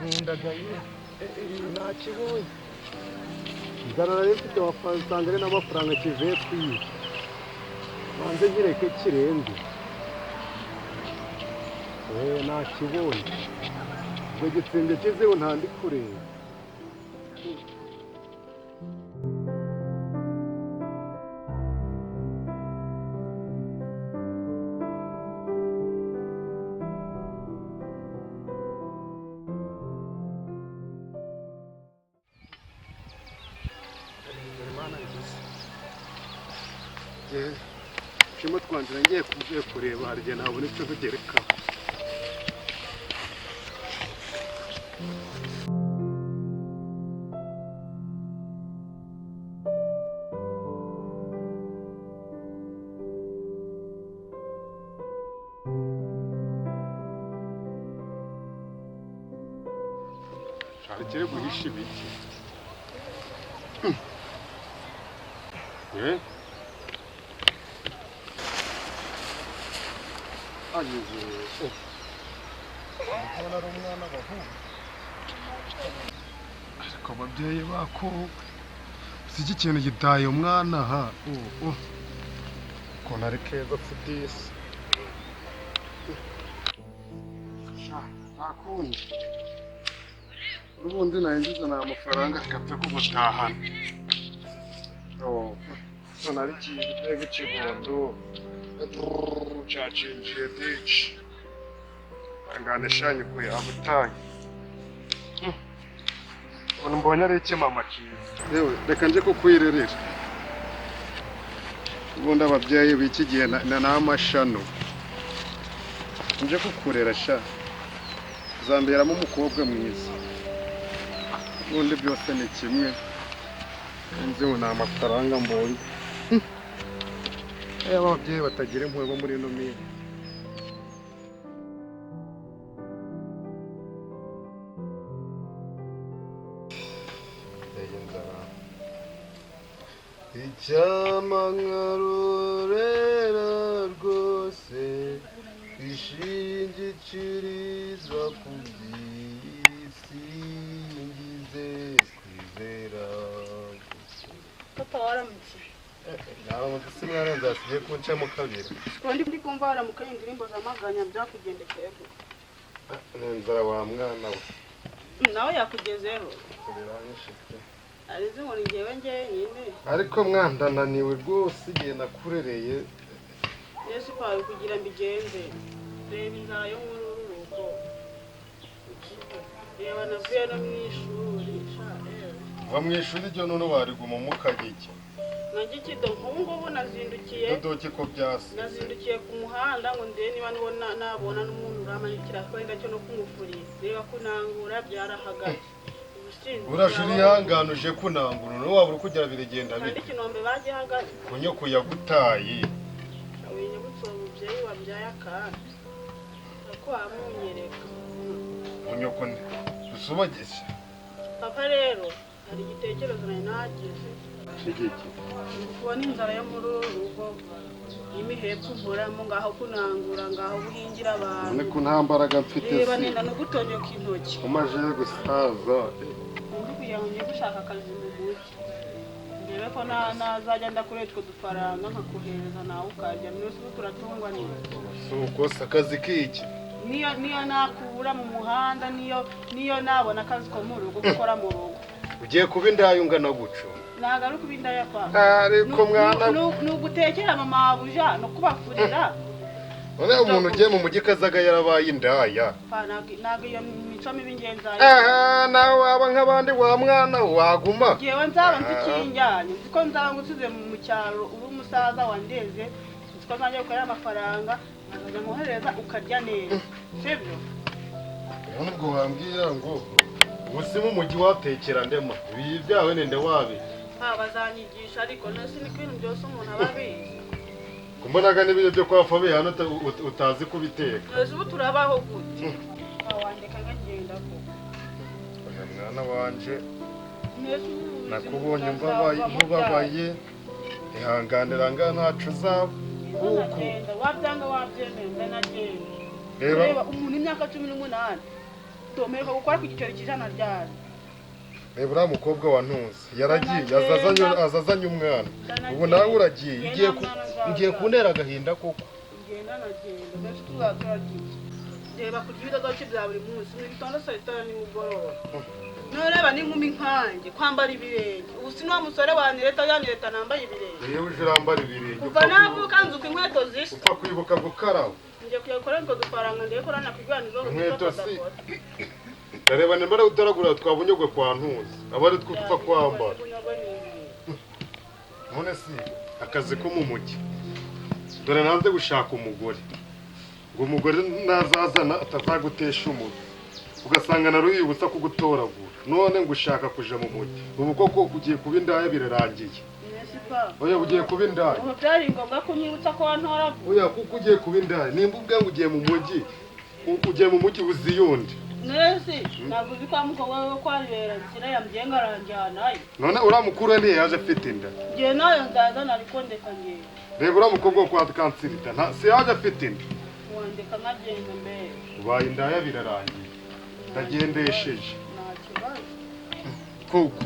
Nkundaga ntakibonye inzara nari mfite, wasanga ari n'amafaranga kivuye kwiba. Banze nkireke kirenze, ntakibonye ubwo gitsembye kizeho ntandi kureba. Nshimo twanzira ngiye kuvuye kureba, hari igihe ntabona icyo ntugerekaho. Hari ikiri guhisha ibiki? Ageze ndabona ari umwana w'abahungu, ariko ababyeyi bako si iki kintu gitaye umwana ha, ukuntu ari keza sidisi ntakundi. N'ubundi nayinjiza nta mafaranga akapfa kugutahana. Ukuntu ari cyiza mbega ikibondo cyacinjiye dici angana shanye kuya abutanye. Ubu mbonye ari ikimama cyiza. Yewe, reka nje kukwirerera. Ubundi ababyeyi b'iki gihe ni amashano. Nje kukurera sha, uzamberamo umukobwa mwiza. Ubundi byose ni kimwe, nzi ngo ni amafaranga mbonye. Ababyeyi batagira impuhwe bo muri ino minsi. Icyampa nkarorera rwose ishingikiriza ku byisingize kwizera. Papa, waramutse? Ntaramutse si mwana, nzasigaye kuncamo kabiri. Ndi ndi kumva waramukanye indirimbo zamaganya, byakugendekeye gute? Ni inzara wa mwana we. Nawe yakugezeho? Biranyishe pe. Arizi ngo ni njyewe njyenyine. Ariko mwandananiwe rwose igihe nakurereye. Yesu kwawe kugira mbigenze, reba inzara yo muri uru rugo, reba navuye no mu ishuri sha ewe. Va mu ishuri ryo none wariguma mukajya iki? Najya ikido nk'ubu ngubu nazindukiye. Dodoki ko byase. Nazindukiye ku muhanda ngo ndebe niba nibona nabona n'umuntu. Uramanikira kwenda cyo no kumufurira. Reba kunangura byarahagaze. Ubushinzwe. Urashira ihangano uje kunangura no wabura kugera birigenda Kandi bite. ikinombe bagihagaze. Kunyoko yagutaye. Winyibutsa uwo mubyeyi wabyaye akana. Ko wamunyereka. Kunyoko ne. Usubageze. Papa rero hari igitekerezo nari nagize. Shigiki. Kubona inzara yo muri uru rugo n'imihepfo nkoramo ngaho kunangura ngaho guhingira None abantu. ko nta mbaraga mfite Reba si. nenda no gutonyoka intoki. Umaze gusaza. Ndi kugira ngo njye gushaka akazi mu mujyi. Ndebe ko nazajya ndakura utwo dufaranga nkakohereza nawe ukarya. Mwese ubu turatungwa n'iki? Si uko se akazi kiki. Niyo nakura mu muhanda niyo nabona akazi ko mu rugo gukora mu rugo. Ugiye kuba indaya ungana guco. Ntabwo ari ukuba indaya kwa. Ariko mwana Ni ugutekera mama wabuja no kubafurira. none umuntu ugiye mu mujyi kazaga yarabaye indaya. Pa, ntabwo iyo mico mibi ngenzi Aha nawe waba nk'abandi wa mwana waguma. Ngewe nzaba nzi ikinjyanye nzi ko nzaba ngusize mu cyaro uri umusaza wandeze nzi ko nzajya gukorera amafaranga nkazajya nkohereza ukarya neza sibyo. None ubwo wambwira ngo ubu mu mujyi watekera ndema ibi byawe nende wabi. Pa, bazanyigisha ariko nasi niko ibintu byose umuntu aba abizi. Kumbonaga n'ibiryo byo kwa Fabi hano utazi kubiteka. None ubu turabaho gute? Pa, wandeka nkagenda koko. Oya mwana wanje None ubu nakubonye ubuzima nkubabaye ihanganira nga ntacu uzaba kuko Ndanagenda wabyanga wabyemera ndanagenda. reba Reba umuntu imyaka 18 tomerwa gukora ku giceri cy'ijana ryari. Reba uriya mukobwa wa Ntuzi yaragiye azazanye umwana ubu nawe uragiye ugiye kuntera agahinda koko. Ngenda nagenda mbese tuzaturagiye. Reba kurya ibidodoki bya buri munsi mu gitondo saa sita nimugoroba. Nureba n'inkumi nkanjye kwambara ibirenge ubu si wa musore wanireta yanireta nambaye ibirenge. Iyo uje urambara ibirenge Kuva navuka nzuka inkweto zisa. upfa kwibuka gukaraba. Ngiye kujya gukora utwo dufaranga ndebe ko nanakwigwana izo Inkweto si ndareba nimba ari utaragura twabunyogwe kwa Ntuzi aba ari two upfa kwambara. None si akazi ko mu mujyi dore nanze gushaka umugore ngo umugore nazazana atazagutesha umutwe ugasanga naruyibutsa kugutoragura none ngo ushaka kuja mu mujyi ubu koko ugiye kuba indaya birarangiye. Oya ugiye kuba indaya. Ubu byari ngombwa kunyibutsa ko wantoragura. Oya kuko ugiye kuba indaya nimba ubwe ngo ugiye mu mujyi ugiye mu mujyi uziyundi. Nese ntabwo uzi kwa mukobwa we ko aribera nzira yambwiye ngo aranjyanayo. None uriya mukuru we ntiyaje afite inda. Ngiye nayo nzazana ariko ndeka ngenda. Reba uriya mukobwa wo kwa Kansirita si yaje afite inda. Wandeka nkagenda mbere. Ubaye indaya birarangiye. Ndagendesheje. Nta kibazo. Kuko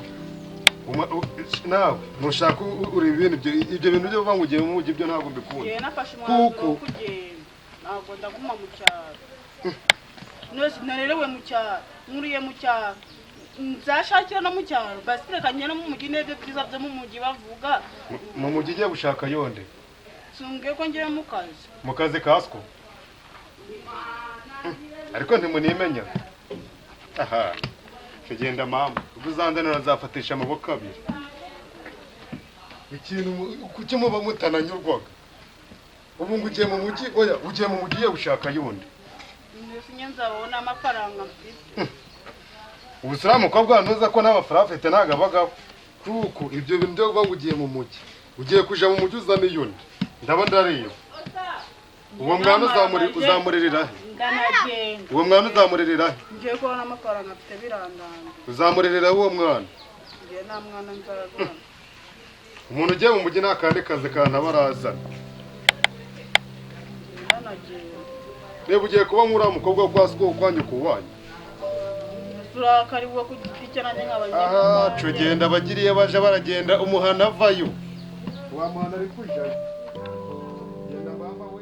nawe ntushaka uri ibintu ibyo bintu byo ngo ugiye mu mujyi ibyo ntabwo mbikunda. Ngiye nafashe umwanzuro wo kugenda. Ntabwo ndaguma mu cyaro. Nose narerewe mu cyaro, nkuriye mu cyaro. Nzashakira no mu cyaro, basi reka ngende no mu mujyi n'ibyo byiza byo mu mujyi bavuga. Mu mujyi ugiye gushaka yonde. Sumbwiye ko ngiye mu kazi. Mu kazi kaswo. Ariko ntimunimenya. Aha. Tugenda mama, ubwo uzanzanira nzafatisha amaboko abiri. Ikintu kuki muba mutananyurwaga? Ubu ngo ugiye mu mujyi, oya ugiye mu mujyi ugiye gushaka yonde. Nese nzabona amafaranga mfite. Ubu sura mukobwa ntuza ko n'amafaranga afite ntago abagaho. Kuko ibyo bintu byo kuvuga ngo ugiye mu mujyi. Ugiye kuja mu mujyi uzana iyundi. Ndaba ndariyo. Uwo mwana uzamuririra he? Ndanagenda. Uwo mwana uzamuririra he? Ngiye kubona amafaranga mfite birandanga. Uzamuririra uwo mwana? Ngiye nta mwana nzazana. Umuntu ugiye mu mujyi nta kandi kazi kantabarazana. Ndanagenda. Reba ugiye kuba nk'uriya mukobwa wo kwa siko kwa nyoko wanyu. Turakariwe ku giti cye nanjye nkaba ngiye. Aha cugenda abagiriye baje baragenda umuhana avayo. Wa muhana ari kujayo. Genda mama we.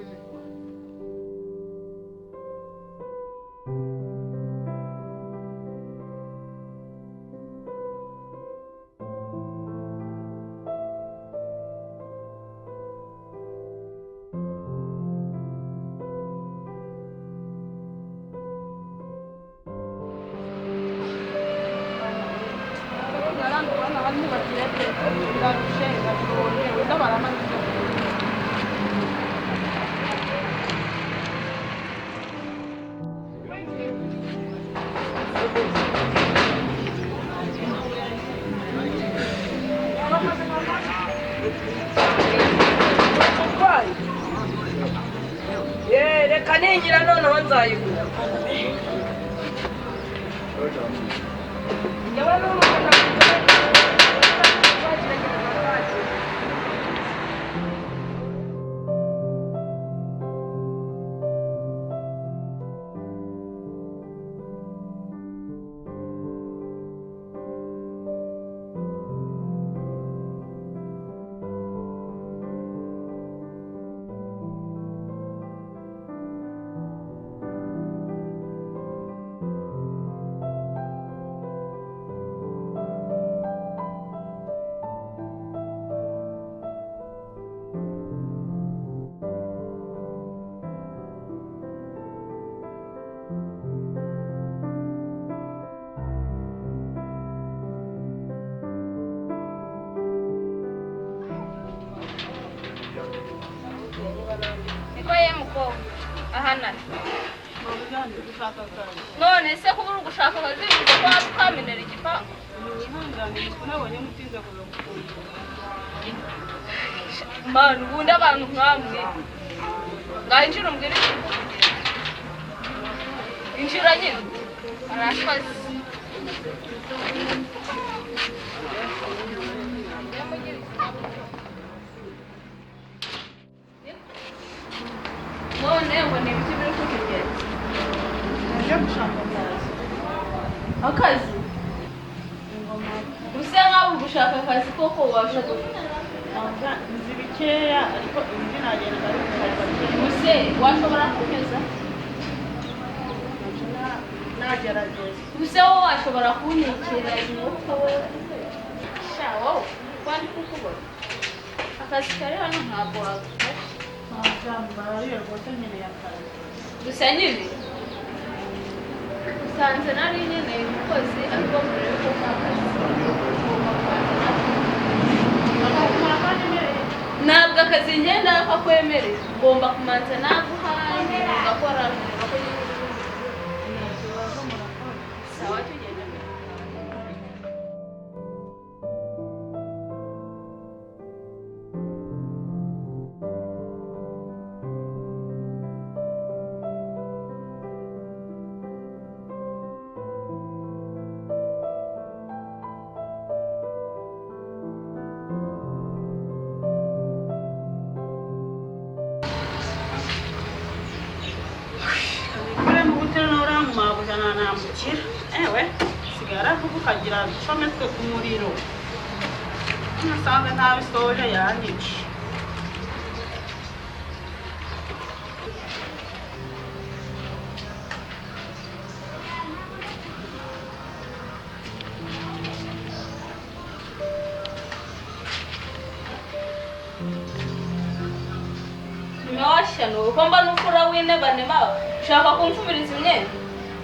rwose. Urwaye? Reka ningira noneho nzayigura. Njyewe n'umwana. Niko ye mukobwa ahanana. None se kuba uri gushaka akazi bivuze ko waba ukamenera igipangu? Manu, ubundi abantu nkamwe ngaho injira umbwire ikintu kukugira. Injira nyine arakoze. None ngo ni ibiki biri kukugenza? Nje gushaka akazi. Akazi? Usa nkaho uri gushaka akazi koko wabasha gukora? Nzi bikeya ariko ibindi nagenda ndabikora. Use washobora kunyuza? Nagerageza. Use wowe washobora kunyukira umwuka we? Sha wowe kwandi kukubona akazi kari hano ntabwo wagufasha. Mbabarire rwose nkeneye akazi. Gusa nyine usanze nari nkeneye umukozi, ariko mbere yuko mpa akazi ngomba kubanza naguha. Ntabwo akazi ngenda kakwemerera, ngomba kumanza naguha ugakora nkumva ko nyine uri. Sawa, tugenda. Kure mu gutera nawe uramumabuja nanambukira. Ewe sigara vuba ukagira ucometswe ku muriro. Nasanze ntabisoje yanyica. Nyuma uko mba nufura w'intebane mawe ushaka kumfubiriza imyenda?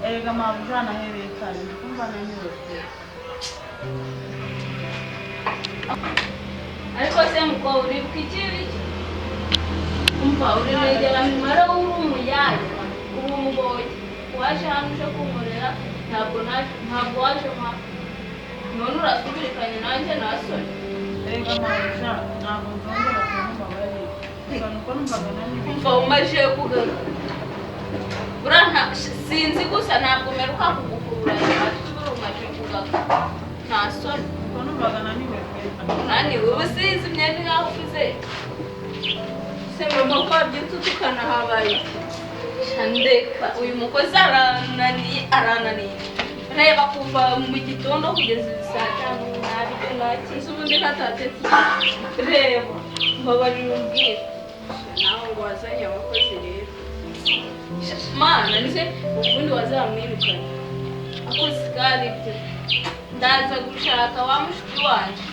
Erega mabuja nahereye kare ndikumva naniwe pe. Ariko se mukobwa uribuka ikiri? Umva urinegera mimara uri umuyaya uri umuboyi waje hano uje kunkorera, ntabwo naje, ntabwo waje hano none urasubirikanye nanjye nasoni. Erega mabuja ntabwo nzongera kumbabarira. Gusa nuko numvaga naniwe. Umva umaze kugaruka buriya sinzi gusa ntabwo mperuka kugukurura nyuma umaze kugaruka nta soni. Nuko numvaga naniwe pe. Unaniwe ubu sinzi imyenda nkaho ufuze se mama ko wabyutse utukana habaye ndeka uyu mukozi arananiye arananiye. Reba kuva mu gitondo kugeza saa tanu ntabyo nakize ubundi ntatatetse. Reba mbabarira umbwire. Nawe ngo wazanye abakozi rero. Mana nise ubundi wazamwirukana akoze kari ibyo. Ndaza gushaka wa mushiki wanje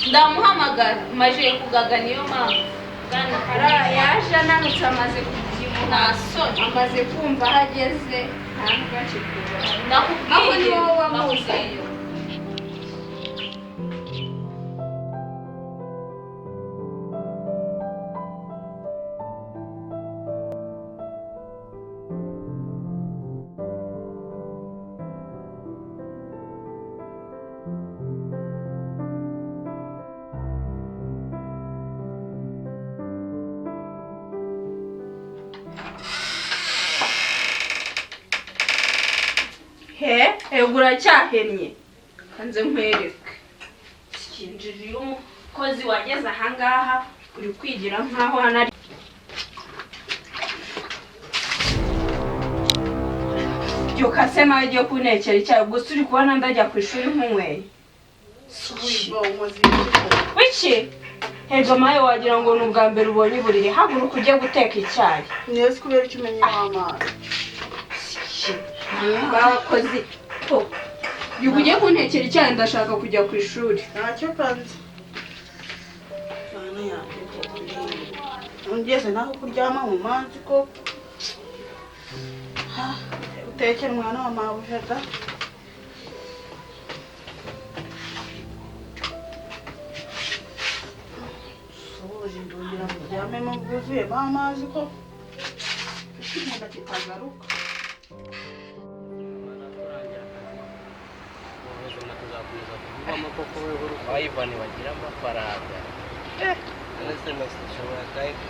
ndamuhamagara maje kugaga, niyo mpamvu bwana Yaje ananutse amaze kubyibuha. Nta soni. Amaze kumva aho ageze nta nubwo akikubona. Ndakubwiye Aho ni wowe wamuzanye. Ndakubwiye. He, ego uracyahennye. Kanze nkwereke. Kinjiriye umukozi wageze ahangaha uri kwigira nkaho hano ari. Byuka se nawe ugiye kuntekera icyayi gusa uri kubona ndajya ku ishuri nkunyweye. Wiki? Hego mawe wagira ngo ni ubwa mbere ubonye uburiri, haguruka ujye guteka icyayi. Neza kubera icyo umenye w'amazi. Bakozi. Byuka ujye kuntekera icyayi ndashaka kujya ku ishuri. Ntacyo kanze. Mana yanjye koko ungeze naho kuryama mu manzi koko. Utekera umwana wa mabuja da. Soje ndongera muryamemo bwuzuyemo amazi koko. Ikimunda kitagaruka. Bayivani bagira amafaranga. Ndetse nashobora kandi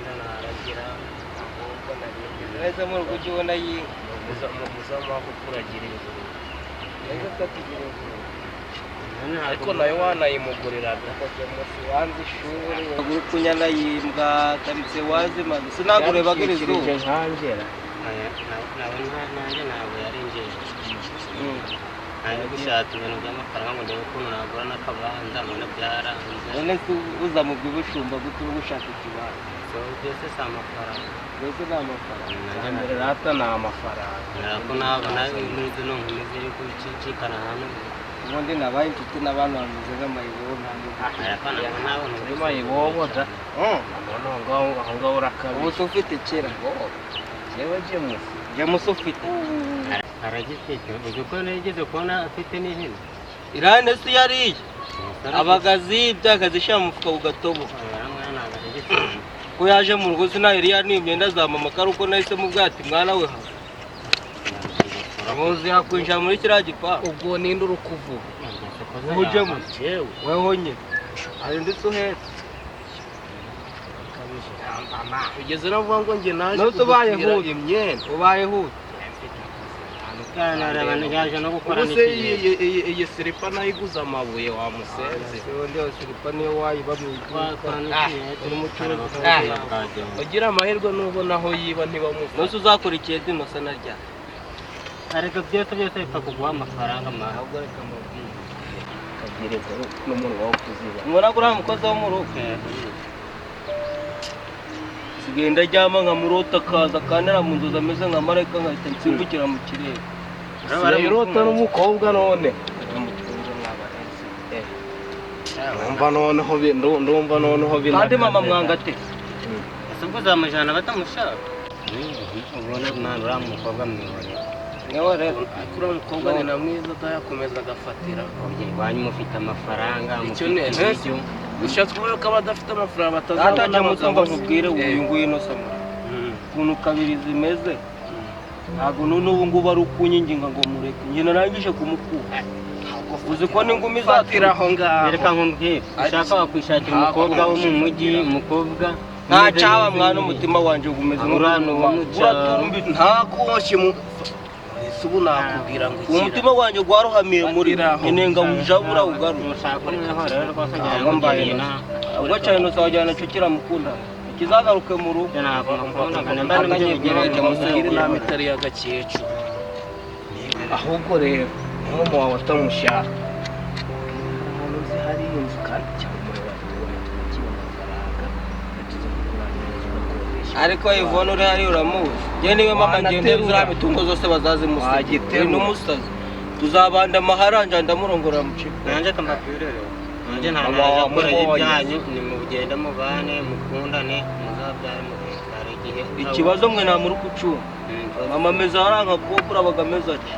naragira ahubwo narindi. Neza mu rugo ujye ubona yinka. Muzamuha kukuragira ingurube. Neza twatugira ingurube. Ariko nayo wanayimuguriraga. Wanze ishuri uri kunyana yimbwa karitse wazimaze sinagurebaga iri zuba. Nkanjye nanjye ntabwo yarengeje. Nari gushaka ibintu by'amafaranga ngo ndebe ukuntu nagura n'akabanza none byaranze. None se uza mu by'ubushumba gute uri gushaka ikibanza? So byose si amafaranga. Byose ni amafaranga. Mbere rata ni amafaranga. Ntabwo nabona muri zino nkomezi yo gucicikana hano. Ubundi nabaye inshuti n'abantu bameze nk'amayibobo ntabwo. Uri mayibobo da. None aho ngaho urakabije. Ubu se ufite kera. Yewe James. James ufite. Aragifite. Uzi ko nigeze kubona afite n'ihene. Irane se yariye. Abagazi akazishyira mu mufuka ugatoboka. Ko yaje mu rugo sinahiriya ni imyenda za mama kari uko nahise mu bwati mwana we hano. Muzi yakwinjira muri kiriya gipangu. Ubwo ninde uri kuvuga? Wowe James. Weho nyine. Hari ndetse uhetse. Ugeze navuga ngo njye naje kugutira imyenda. Ubaye huye. Ubu se iyi siripa nayiguze amabuye wa musenze. Ubundi iyo siripa niyo wayiba mu iduka. Ugira amahirwe nubona aho yiba ntibamufata. Nose uzakora ikiyede inosa na ryari? Ariko byose byose bipfa kuguha amafaranga ahubwo reka mbabwire. Kagereza n'umunwa wo kuziba. Ubona ko uriya mukozi wo mu rugo. Sigaye ndaryama nkamurota akaza akantera mu nzozi ameze nka marayika nkahita nsimbukira mu kirere. Urota n'umukobwa none. Ndumva noneho ndumva noneho binakaze. Kandi mama mwanga ate? Ese ubwo uzamujyana batamushaka? Ubona mwana uriya mukobwa mwibonera. Niwe rero. Ariko uriya mukobwa ni na mwiza utayakomeza agafatira. Iwanyu mufite amafaranga mufite ibiryo. Ushatse kuvuga ko abadafite amafaranga batazabona abagabo. Nkubwire uyu nguyu ino samura. Ukuntu kabiri zimeze. Ntabwo n'ubu ngubu ari ukunyinginga ngo mureke. Njye narangije kumukura. Uzi ko n'ingumi zatira aho ngaho. Reka nkubwire. Ushaka wakwishakira umukobwa wo mu mujyi, umukobwa nta cyaba mwana umutima wanje gumeze nk'uratumbi nta koshye mu ubu nakubwira ngo ikira. Umutima wanje gwarohamiye muri inenga ujabura ugaruka. Ubwo cyane no sawajyana cyo kiramukunda. Kizagaruke mu rugo. Mugire inama itari y'agakecuru. Ahubwo rero mama wawe atamushaka. Umuntu uzi hari inzu kandi cyane wakiba amafaranga atuza kukurangiza ugakodesha. Ariko Yvonne uri hari uramuzi. Njye niwe mama ngende ziriya mitungo zose bazazimusiga. Ni umusazi. Tuzabanda amaharanja ndamurongora mucika. Nanjye kambabwire rero. Nanjye nta naje gukora ibyanyu ni mugende mubane mukundane muzabyare muhekare igihe. Ikibazo mwe nta muri kucuma. Mama meza aranka kuko urabaga ameze ati.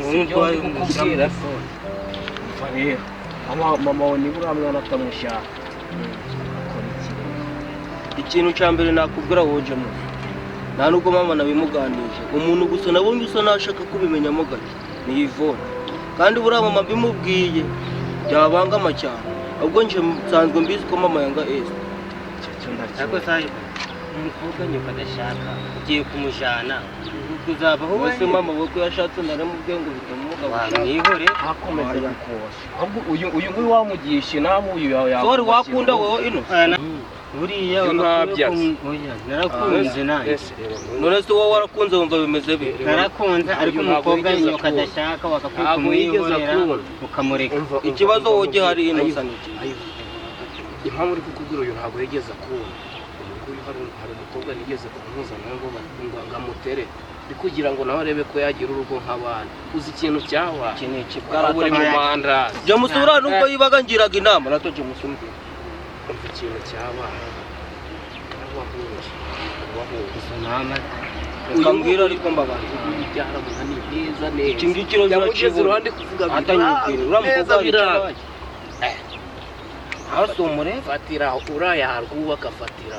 Sibyo ndi kukubwira. Umva rero mama wawe niba uriya mwana atamushaka akora iki? Ikintu cya mbere nakubwira wowe James, nta nubwo mama nabimuganije, umuntu gusa nabonye usa nashaka kubimenyamo gake ni Yvonne, kandi buriya mama mbimubwiye byabangama cyane, ubwo nje nsanzwe mbizi ko mama yanga Esther. Ariko sahiba umukobwa nyoko adashaka ugiye kumujana kuzabaho Wese mama we ko yashatse naramubwiye ngo bituma umugabo ushaka. Mwihore. Hakomeze gukosha. Ahubwo uyu nguyu wamugisha inama uyu yawe. Sori wakunda wowe ino. Buriya Ibyo ntabyazi. Oya, narakunze nanjye. None se wowe warakunze wumva bimeze bite? Narakunze ariko Uyu ntabwo umukobwa yigeze inyoko akunda. adashaka wagakwiye Ntabwo yigeze kumwihorera akunda. ukamureka. Ikibazo wowe gihari ino saniki. Impamvu uri kukubwira uyu ntabwo yigeze akunda. Uyu nguyu hari umukobwa nigeze kumuhuza nawe ngo amutere. Ndi kugira ngo nawe arebe ko yagira urugo nk'abandi. Uzi ikintu cyabaye? Iki ni iki? Waba uri mu mandazi. James uriya nubwo yibaga ngiraga inama nato James umbwira. Umva ikintu cyabaye. Wahuje. Wahuje. Mama Reka mbwira ariko mbabaza. Uyu byaramunaniye neza neza. Iki ngiki rero Yamugeze kirakibona. iruhande kuvuga Atanyibwira uriya mukobwa neza hari icyo biranga. abaye. Hasi umurebe. Fatira uriya yarwubaka fatira.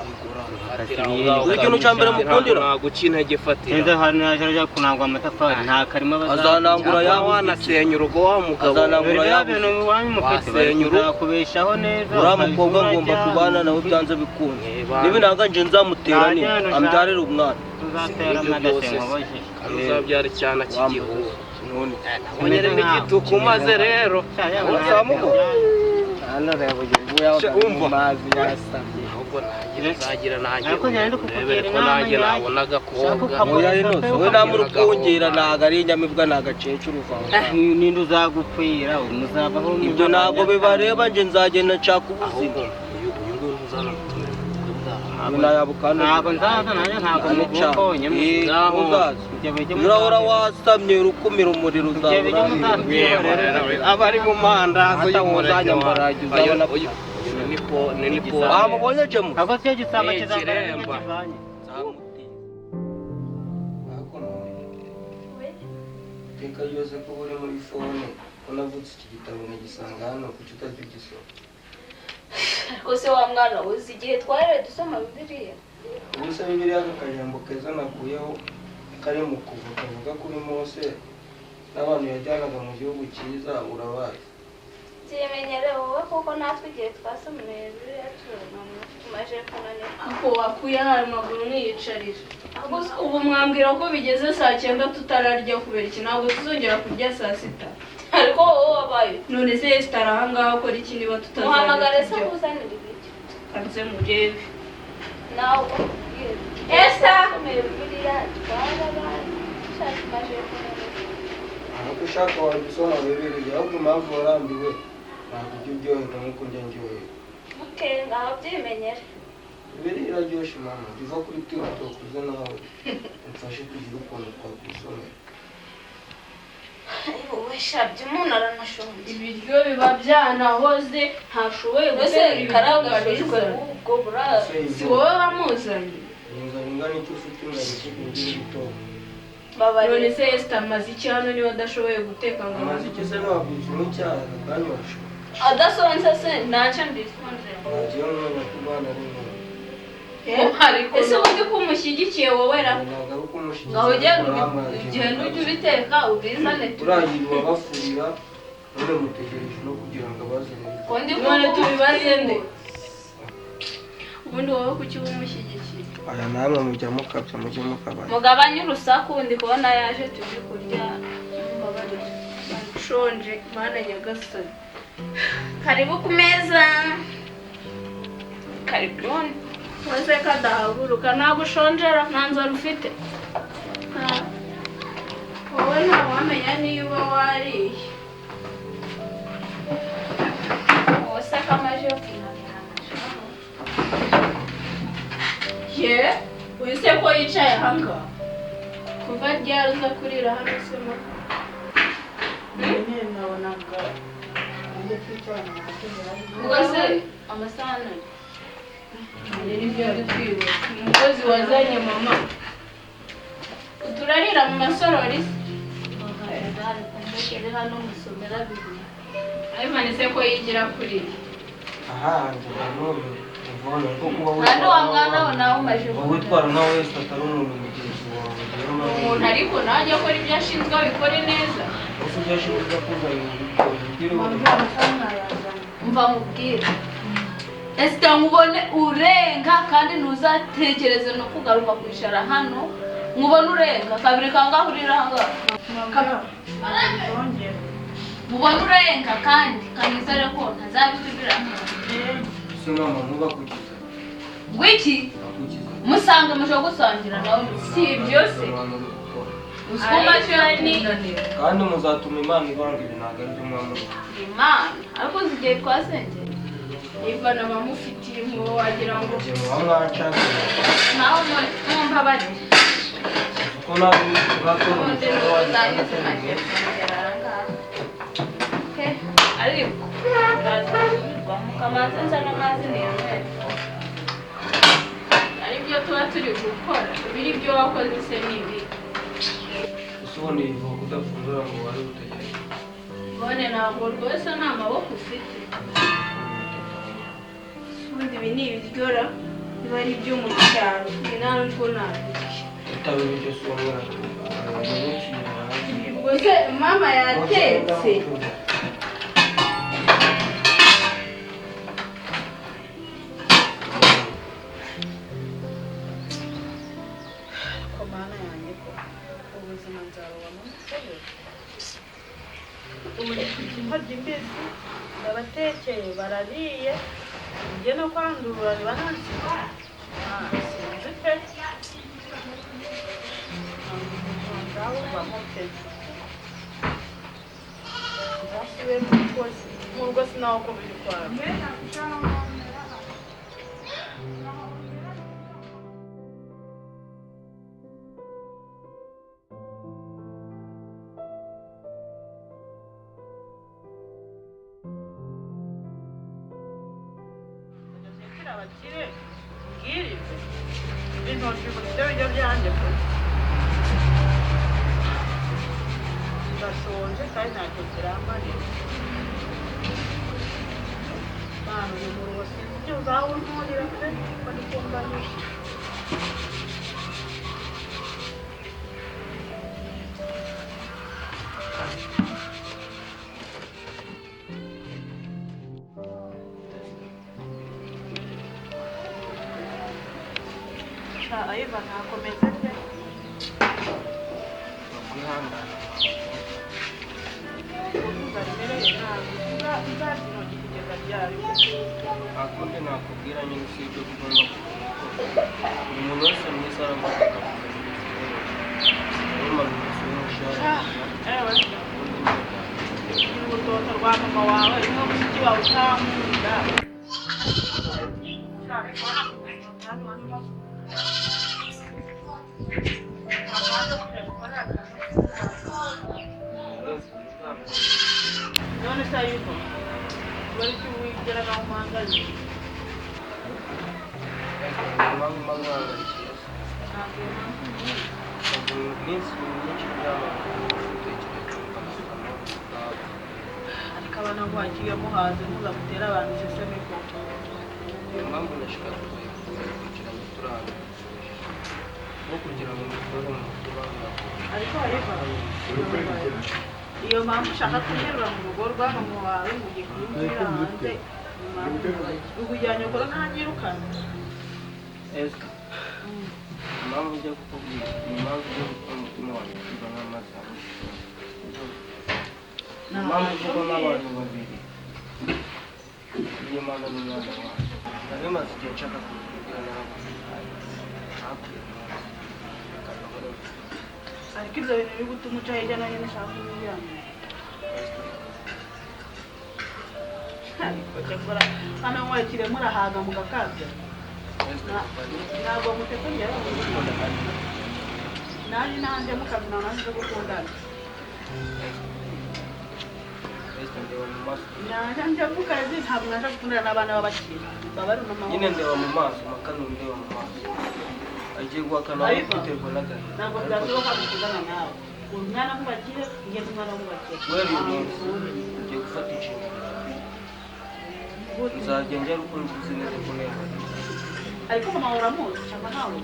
Fatira Uzi ikintu cya mbere mukundira? Ntabwo intege fatira. Sinzi ahantu yaje ajya kunangwa amatafari nta karima Azanangura Yaba yabuze. wanasenya urugo wa mugabo. Azanangura Buriya yabuze. bintu iwanyu mufite bari Wasenya urugo. kuzakubeshaho neza. Uriya mukobwa ngomba ukabisura kubana nawe byanze bikunze. Niba- Niba nanga nje nzamutera ni Ntajya ambyarire umwana. Tuzatera Ibyo amadase byose se. nkoboje. Kandi uzabyara icyana cy'igihugu. None. Nabonye arimo igituku maze rero. Uzamuko? Hano reba uyu nguyu yabaga ari mu mazi yasamye. Ahubwo nanjye nzagira nanjye Ariko njye ndi kukugira urebere ko inama nanjye nyayo. nabona agakobwa. Ushaka Oya ino wowe namurukungera ntago ari inyamibwa ni agakecuru uvaho. Ninde uzagukwira muzabaho. Ibyo ntabwo bibareba nje nzagenda nshaka ubuzima. Ahubwo uyu nguyu ntuzanamutumire mu bukwe bwawe. Nayabukana. Ntabwo nzaza nanjye ntabwo mugukonye. Ntuzaza. Urahora wasamye urukumira umuriro uzabura. Aba ari mu mandazi Hata y'umurenge uzanyambara wawe. uzabona. Uyu ni po. Wamubonye James? Ahubwo siyo gisamba Eh, kizambara kiremba. kivanye. Iteka ryose ko uri muri fone ko navutse iki gitabo nkagisanga hano kuki utajya ugisoma? Ariko se wa mwana uzi igihe twaraye dusoma Bibiliya? Ubu se Bibiliya aka kajambo keza nakuyeho kari mu kuva kavuga kuri Mose n'abantu yajyanaga mu gihugu cyiza urabazi. Byimenyere wowe kuko natwe igihe twasomeye Bibiliya tumaze kunanirwa. Ako wakuye ayo maguru nkiyicarira. Ahubwo se ubu mwambwira ko bigeze saa 9 tutararya kubera iki? Ntabwo tuzongera kurya saa 6. Ariko wowe wabaye. None se Esther ahangaha akora iki niba tutazajya Muhamagare se kurya? akuzanire ibiryo. Kanze murebe. Nawe ukubwire. Esther! Twasomeye Bibiliya twarabaye. Tumaze kunanirwa. Ntabwo ushaka wajya usoma Bibiliya ahubwo impamvu warambiwe ntabwo ujya uryoherwa nk'uko njya ndyoherwa. Okay, ngaho byimenyere. Bibiliya iraryoshye mama, jya uva kuri TikTok uze nawe umfashe kugira ukuntu twakwisomera. Wowe shabye umuntu aranashonje. Ibiryo biba byanahoze ntashoboye Mbese guterura ibiryo ngo karagashishwe abizane. ubwo bura. Si wowe wamuzanye. Inzara ingana icyo ufite ingana iki kugira ibitoki. Babarira. None se Esther amaze iki hano niba adashoboye guteka ngo Amaze iki se ntiwabyutse n'icyaha aka kanya washobora. Adasonze se ntacyo ndisonze. Wagiye umwanya kubana ari ngombwa. Ariko ese ubundi ko umushyigikiye wowe ra? Ntabwo ari uko umushyigikiye. Ngaho ugenda ujye ubiteka ubizane Uragira uwabafurira none mutegereje no kugira ngo abazanire. Undi None tubibaze nde? Ubundi wowe kuki uba umushyigikiye? Aya namwe mujya mukabya mujye mukabana. Mugabanye urusaku ndi kubona yaje tuje kurya. Mbabarira. Nshonje Mana nyagasani. Karibu ku meza. Karibuni. Wese kadahaguruka ntabwo ushonjera nta nzara ufite. Wowe ntawamenya niba wariye. Wowe se kamaje kunanira. Ye, uyu se ko yicaye ahangaha? Kuva ryari uza kurira hano se mo? Nyine nabonaga uburyo twicarana Ubwo se amasahani Nibyo ndi kwibaza. Umukozi wazanye mama. Turarira mu masorori se? Hano musomera bibiri. Ivan se ko yigira kuriya? Aha njye nanone mvone ko kuba Kandi wa mwana we nawe umaje wowe witwara nkaho wese atari umuntu mugenzi wawe rero nawe Umuntu ariko najya akora ibyo ashinzwe abikore neza. ese ibyo ashinzwe akuzanira ibyo Mva mubwire. Esther nkubone urenga kandi ntuzatekereze no kugaruka kwicara hano Mubona urenga kabiri kangahe urira ahangaha? Mubona urenga kandi kanizere ko ntazabisubiramo. Se mama ntubakugize. Ngwiki? Musange muje gusangira nawe si ibyo se. Kandi muzatuma Imana ibanga ibi ntabwo ari byo mwamuri. Imana ariko uzi igihe twasengeye Ivana bamufitiye impuhwe wagira ngo nawe mwumva bari kuko nawe urakora ubundi umuco n'ubu ariko mukamanza nzana amazi niyonere aribyo tuba turi gukora biri byo wakoze se nibi. Usubone ivo kudafungura ngo wari utegereje. Bone ntabwo rwose nta maboko ufite. Ubundi ibi ni ibiryora biba ari ibyo mu cyaro ni nta n'ubwo nabirya. Utabe ibiryo si umwana. Ubwo se mama yatetse. Ko mana yanjye ko ubuzima nzarubamo ubu intoryi mbisi ndabatekeye barariye njye no kwandurura ntibanansiga sinzi pe nzawubamo pe nzasubire mu rugo mu rugo sinaho ko biri kwawe. Abakire mbwirize intoki ibyo biryo byanjye pe ndashonje kandi ntacyo kirambarira. Mana uyu muruho sinzi icyo uzawunturira pe ko ndi kumva nyuze. Ayiva ntakomeze pe. Ntakundi nakubwira nyine usibye ko ugomba kumenya ko buri muntu wese mwiza aravuga akavuga urutoto rwa mama wawe niwo mushiki wawe utankunda. None se Ayiva wari icyo wigeraga mu muhangayiko? Ariko abana ngo hakiriye muhaze muzamutere abantu iseseme koko. Niyo mpamvu ndashaka kugira ngo turi no kugira ngo mukore mu mutwe. Ariko Ayiva iyo mpamvu ushaka kunterura mu rugo rwa mama wawe ngo ugiye kuyinjira hanze ukujyanye ukora ntanyirukane. Impamvu ujya kukubwira ni impamvu ujya gutuma umutima wanjye ukiba nk'amazi hamwe. Impamvu uvugwa n'abantu babiri niyo mpamvu n'umwana wawe nari maze igihe nshaka kukubwira naraguhaye hakurya umunsi. Ariko ibyo bintu biri gutuma uca hirya no hino ushaka kubijyana. Ariko cyakora hano mwakire murahaga mugakabya. Ntabwo mutekongera nanjye nanjye mukabina nanjye zo gukundana. Nanjye njya mu kazi ntabwo naje gukundana n'abana b'abakire baba ari mama. Nyine ndeba mu maso makano ndeba mu maso. Agiye guhakana biterwa n'agahinda. Ntabwo byashoboka gukundana nawe. Umwana w'umubakire njye n'umwana w'umubakire. Guhera uyu munsi ugiye gufata inshingano zawe. Nzajya njya rukundo uzi neza ko neza. Ariko mama uramuzi cyangwa ntawe?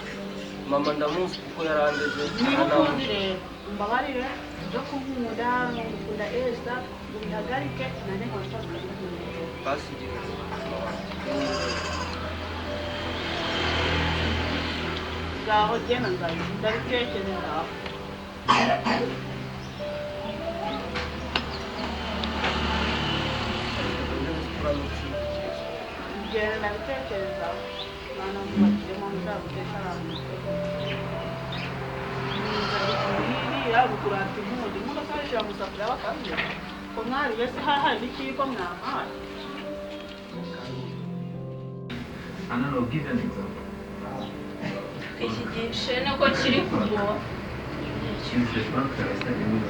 Mama ndamuzi kuko yarandeze. Niba ukundi rero mbabarire byo kunkunda ngukunda Esther ubihagarike nanjye nkaba nshaka kugukunda. Basi igihe mama wanjye. Ngaho genda, ndabitekerezaho. Genda, ndabitekerezaho. Mwana mubakiremo nzagutesha abantu. Iriya gukurata impundi imodoka yishyura mu safuriya bakabya ko mwari bese hari n'ikiyiko mwampaye. And I'll give an example. Iki gishene ko kiri kugora. Since the bank that I started with,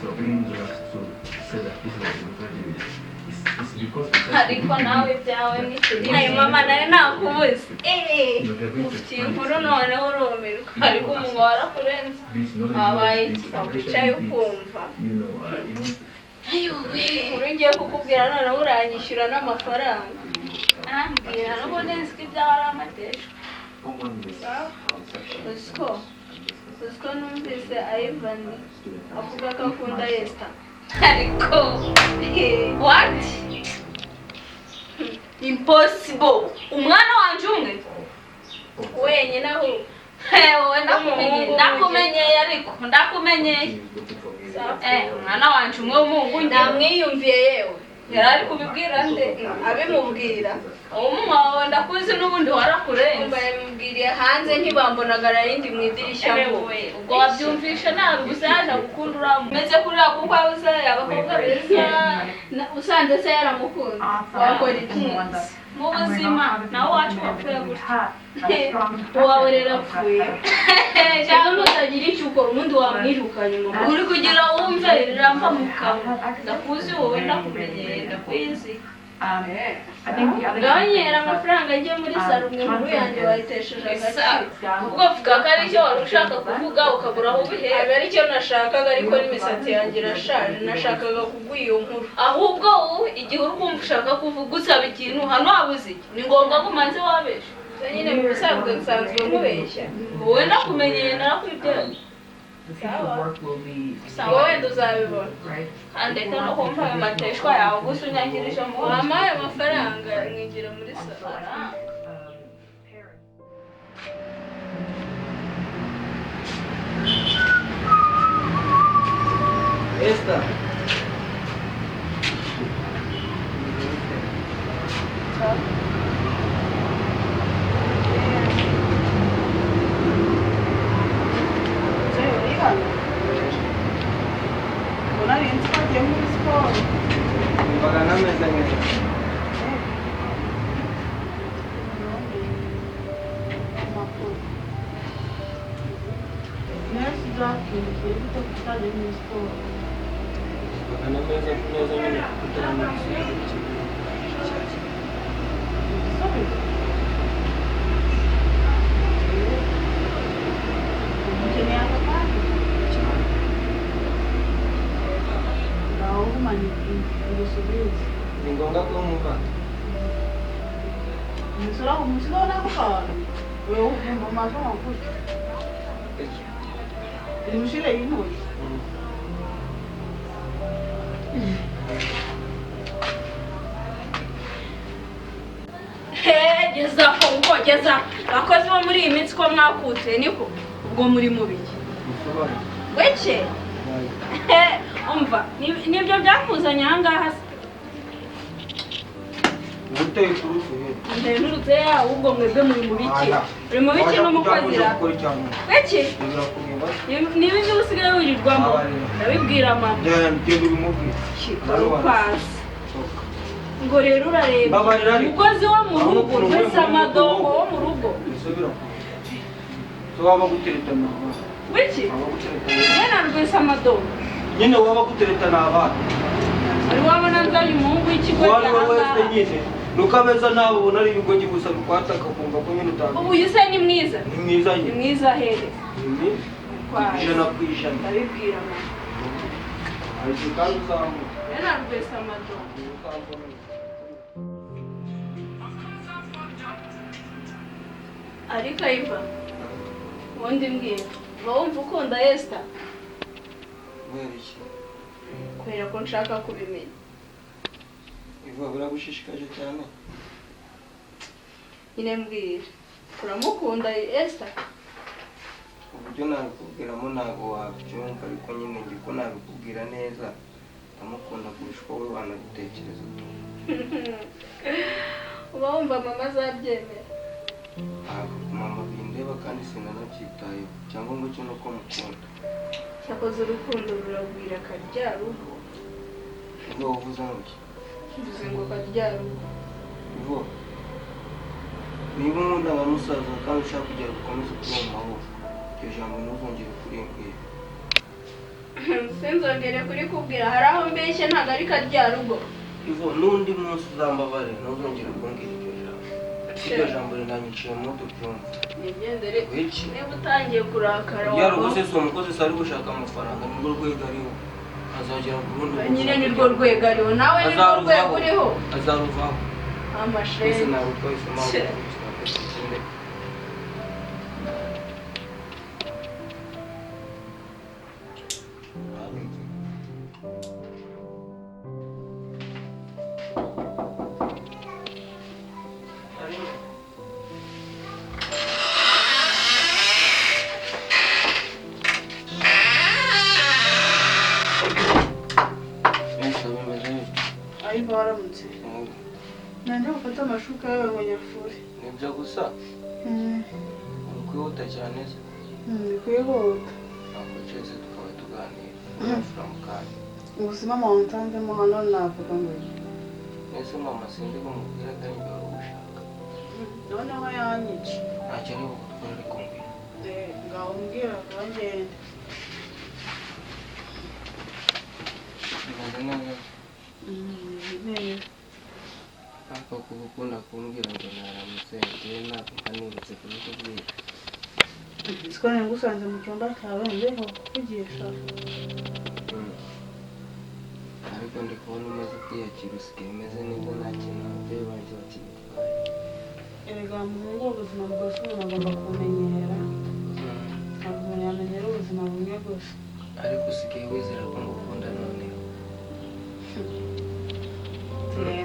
so brings us to say that this is a dividend. It's because Ariko nawe ibyawe ni mama nari nakubuze. Ufite inkuru noneho urumirwa, ariko umunwa warakurenze. Wabaye iki? Wicaye ukumva. Inkuru ngiye kukubwira noneho uranyishyura n'amafaranga. Arambwira n'ubundi nzi ko ibyawe ari amateshwa. Uziko numvise Ivan avuga ko akunda Esther. Ariko what? Impossible. Umwana wanje umwe wenyine aho wowe ndakumenyeye, ariko ndakumenyeye. Umwana wanje umwe w'umuhungu Ndamwiyumviye yewe. Yari ari kubibwira nde? Abimubwira. Umunwa wawe ndakuzi n'ubundi warakurenze. Umva yabimubwiriye hanze ntibambonaga narindi mu idirishya ngo. Ubwo wabyumvishe nabi gusa yaje gukunda uramu. Meze kuriya kuko abuze abakobwa beza. Usanze se yaramukunze wakora iki? Mu buzima nawe wacu wapfuye gutya. Uwawe rero apfuye. Cyangwa nutagira icyo ukora ubundi wamwirukanye mama. Uri kugira wumve riramva mu kanwa. Ndakuzi wowe, ndakumenyeye, ndakwizi. Ngaho nyera amafaranga ajye muri salo, inkuru yanjye wayitesheje agaciro. Ubwo vuga ko aricyo wari ushaka kuvuga ukabura aho ubihera. Ntabwo aricyo nashakaga, ariko n'imisatsi yanjye irashaje, nashakaga kuguha iyo nkuru. Ahubwo wowe igihe uri kumva ushaka kuvuga usaba ikintu hano wabuze iki? Ni ngombwa ko umanze wabesha. Nyine mu busanzwe nsanzwe nkubeshya. Wowe ndakumenyeye, narakwibyaye. Sawa, wenda uzabibona. Andeka no kumva ayo mateshwa yawe gusa unyangirije mu Wampaye amafaranga nkigira muri salo. Esther. Mbaga nameze neza. Mbaga nameze neza nyine kugira ngo igisubizo kimwe gishyashya. Ni ngombwa ko nkuba. Geza aho ubwo geza abakozi bo muri iyi minsi ko mwakutse niko ubwo muri mubiki weke. Umva nibyo byakuzanye aha ngaha se? Nturutse ahubwo mwebwe muri mubiki, uri mubiki n'umukozi ra weke. Niba ibyo usigaye wirirwamo ndabibwira mama. Pasi ngo rero urareba umukozi wo mu rugo wese amadobo wo mu rugo. Wiki? Nyine rwese amadobo. Nyine waba gutereta n'abana. Wari wabona nzanye umuhungu w'ikigo cya wese nyine. Nuko abeza nawe ubona ari ibigogi gusa bikwataka ukumva ko nyine utanga. Ubu uyu se ni mwiza? Ni mwiza nyine. Ni mwiza here. Ni mwiza. 100%. Ndabibwira mama. Ariko kandi uzamuka. Nyine rwese amadobo. Ariko Iva, ubundi mbwira, uba wumva ukunda Esther? Kubera ko nshaka kubimenya. Ivuga biragushishikaje cyane. Nyine mbwira. Uramukunda Esther? Uburyo nabikubwiramo ntabwo wabyumva, ariko nyine nzi ko nabikubwira neza. Ndamukunda kurusha uko wowe wanabitekereza. Uba wumva mama azabyemera? Ntabwo mama bindeba kandi sinanabyitayeho, cyangwa ngo cyo nuko mukunda. Cyakoze urukundo ruragwira karyarugo. Ivo uvuze ngo iki? Mvuze ngo karyarugo. Ivo, niba unkunda nka musaza kandi ushaka kugira ngo ukomeze kuba mu mahoro, iryo jambo ntuzongere kurimbwira. Sinzongere kurikubwira, hari aho mbeshye ntabwo ari karyarugo. Ivo, n'undi munsi uzambabare ntuzongere kumbwira iryo jambo. Iryo jambo rinanyiciye mu byumva. Nigendere. Wiki. Niba utangiye kurakara Karyarugo se si umukozi se ari gushaka amafaranga, nirwo rwego ariho. Azagera ku rundi rwego. Nyine nirwo rwego ariho, nawe nirwo rwego uriho. Azaruvaho. Amasheni. Mbese ntabwo twahisemo aho gukurikira. Ariko waramutse. Nanjye gufata amashuka yawe ngo nyafure. Nibyo gusa? Uri kwihuta cyane se? Ndi kwihuta. Ntabwo wicaye tukaba tuganira. Urafura mu kanya. Ubuzima mama nsanzemo hano navuga ngo iki? Mbese mama sinzi kumubwira ko ari njye wari ugushaka. Noneho yanyica. Ntacyo ari bugutware ariko mbwira. Ngaho mbwira vuba ngende. Bimeze neza. Neza. Ariko kuba ukunda kumbwira ngo naramutse njyewe ntabwo mba nibutse kubikubwira. Siko nari ngusanze mu cyumba cyawe ngiye kukuvugisha. Ariko ndi kubona umaze kwiyakira usigaye umeze neza, nta kintu ababyeyi banjye bakigutwaye. Erega muhungu, ubuzima bwose umuntu agomba kubumenyera. Ntabwo umuntu yamenyera ubuzima bumwe gusa. Ariko usigaye wizera ko ngukunda noneho.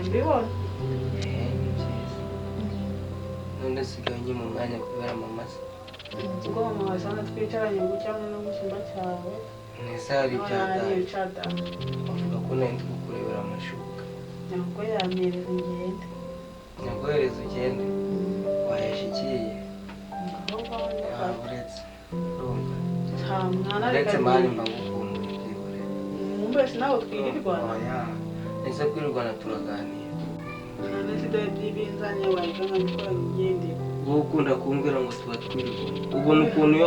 Mbibona. Ni byiza. None sigaye nyima umwanya kubera mama se. Ubwo mama wasanga twicaranye gutya no mu cyumba cyawe. Nese hari ibyataye. None da. Bavuga ko nari ndi kukurebera amashuka. Ntabwo yampereza ngende. Nyaguhereza ugende. Wayashyikiye. Ngaho uretse. Urumva. Nta mwana Uretse mani mba ngukumbuye byihorere. Mwumvise nawe twirirwana. Oya. Ese kwirirwana turaganira. None se dore by'ibinzanye wahita nkabikora ngendera. Wowe ukunda kumbwira ngo tuba twirirwana. Ubona ukuntu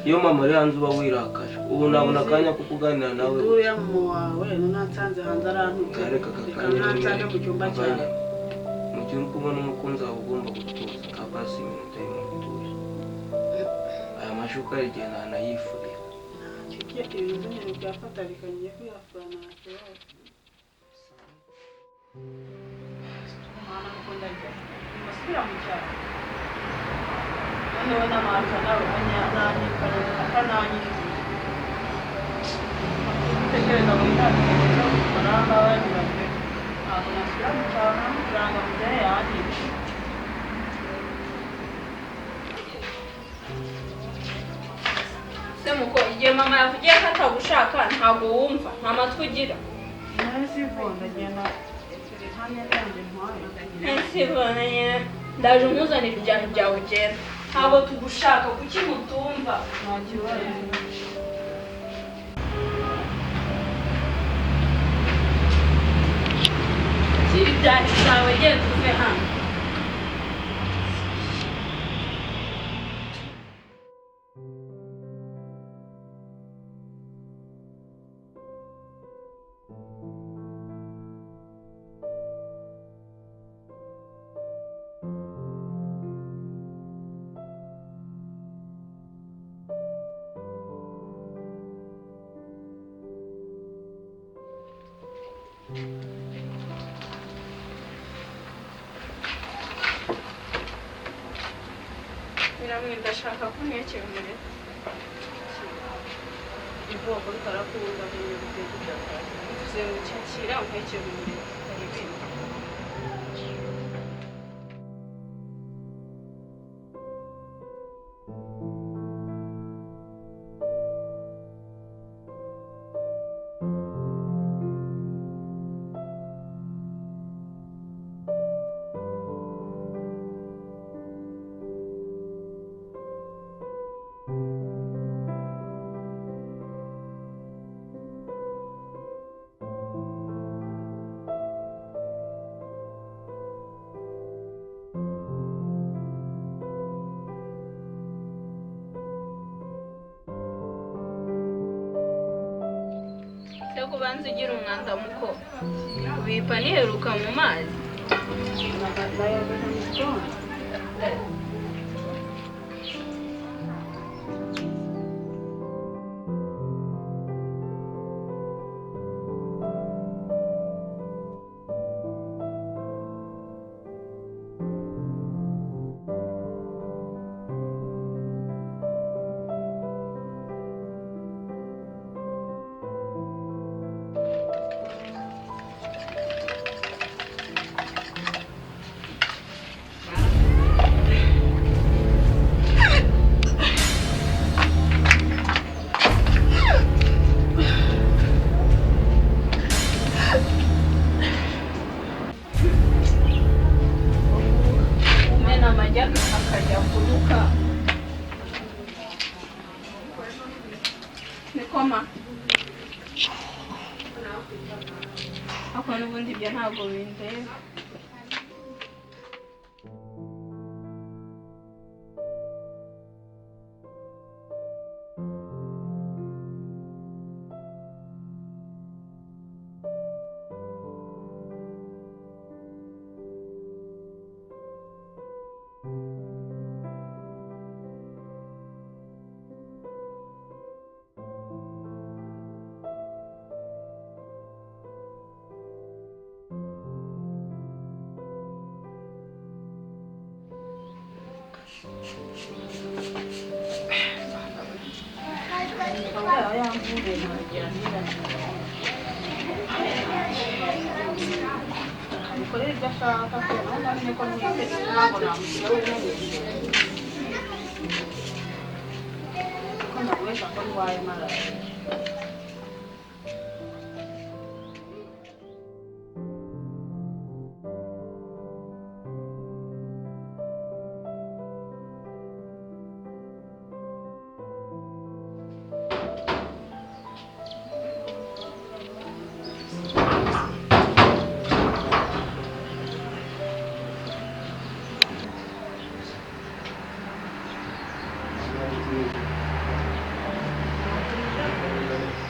iyo mama ari hanze uba wirakaje. Ubu nabona akanya ko kuganira nawe. Induru ya mama wawe none hanze arantutse. Reka aka Reka kanya ntansange mu cyumba cyawe. Mu gihe uri kubona umukunzi wawe ugomba gutuza kabasi iminota y'umuntu utuje. Aya mashuka hari igihe ntanayifurira. Ntacyo ibintu nyine byafata reka ngiye kuyafura nta kibazo. Mwana mukunda njya. Asubira mu cyaro. Noneho n'amata nawe nanyikana akananyishyura. Gutekereza ngo ntatekereza amafaranga wanyuranye. Ntabwo nasubira mu cyaro nta mafaranga muzehe yanyica. Se muko igihe mama yavugiye ko atagushaka ntabwo wumva, nta matwi ugira. None se ndagenda nta myenda yanjye ntwaye. Nsibona nyine ndaje umuzanira ibyaha byawe ugenda. Ntabwo tugushaka kuki mutumva? Nta kibazo. Shyira ibyaha byawe genda uve hano. Ndashaka ko untekera umureti. Ivoko bitarakunda ngiye guteka ibya kare. Mvuze ngo cyakira untekere umureti. Hari ibindi. Se kubanza ugira umwanda muko ubipa niheruka mu mazi. Akajya kuruka nikoma ako n'ubundi ibyo ntabwo bindeba.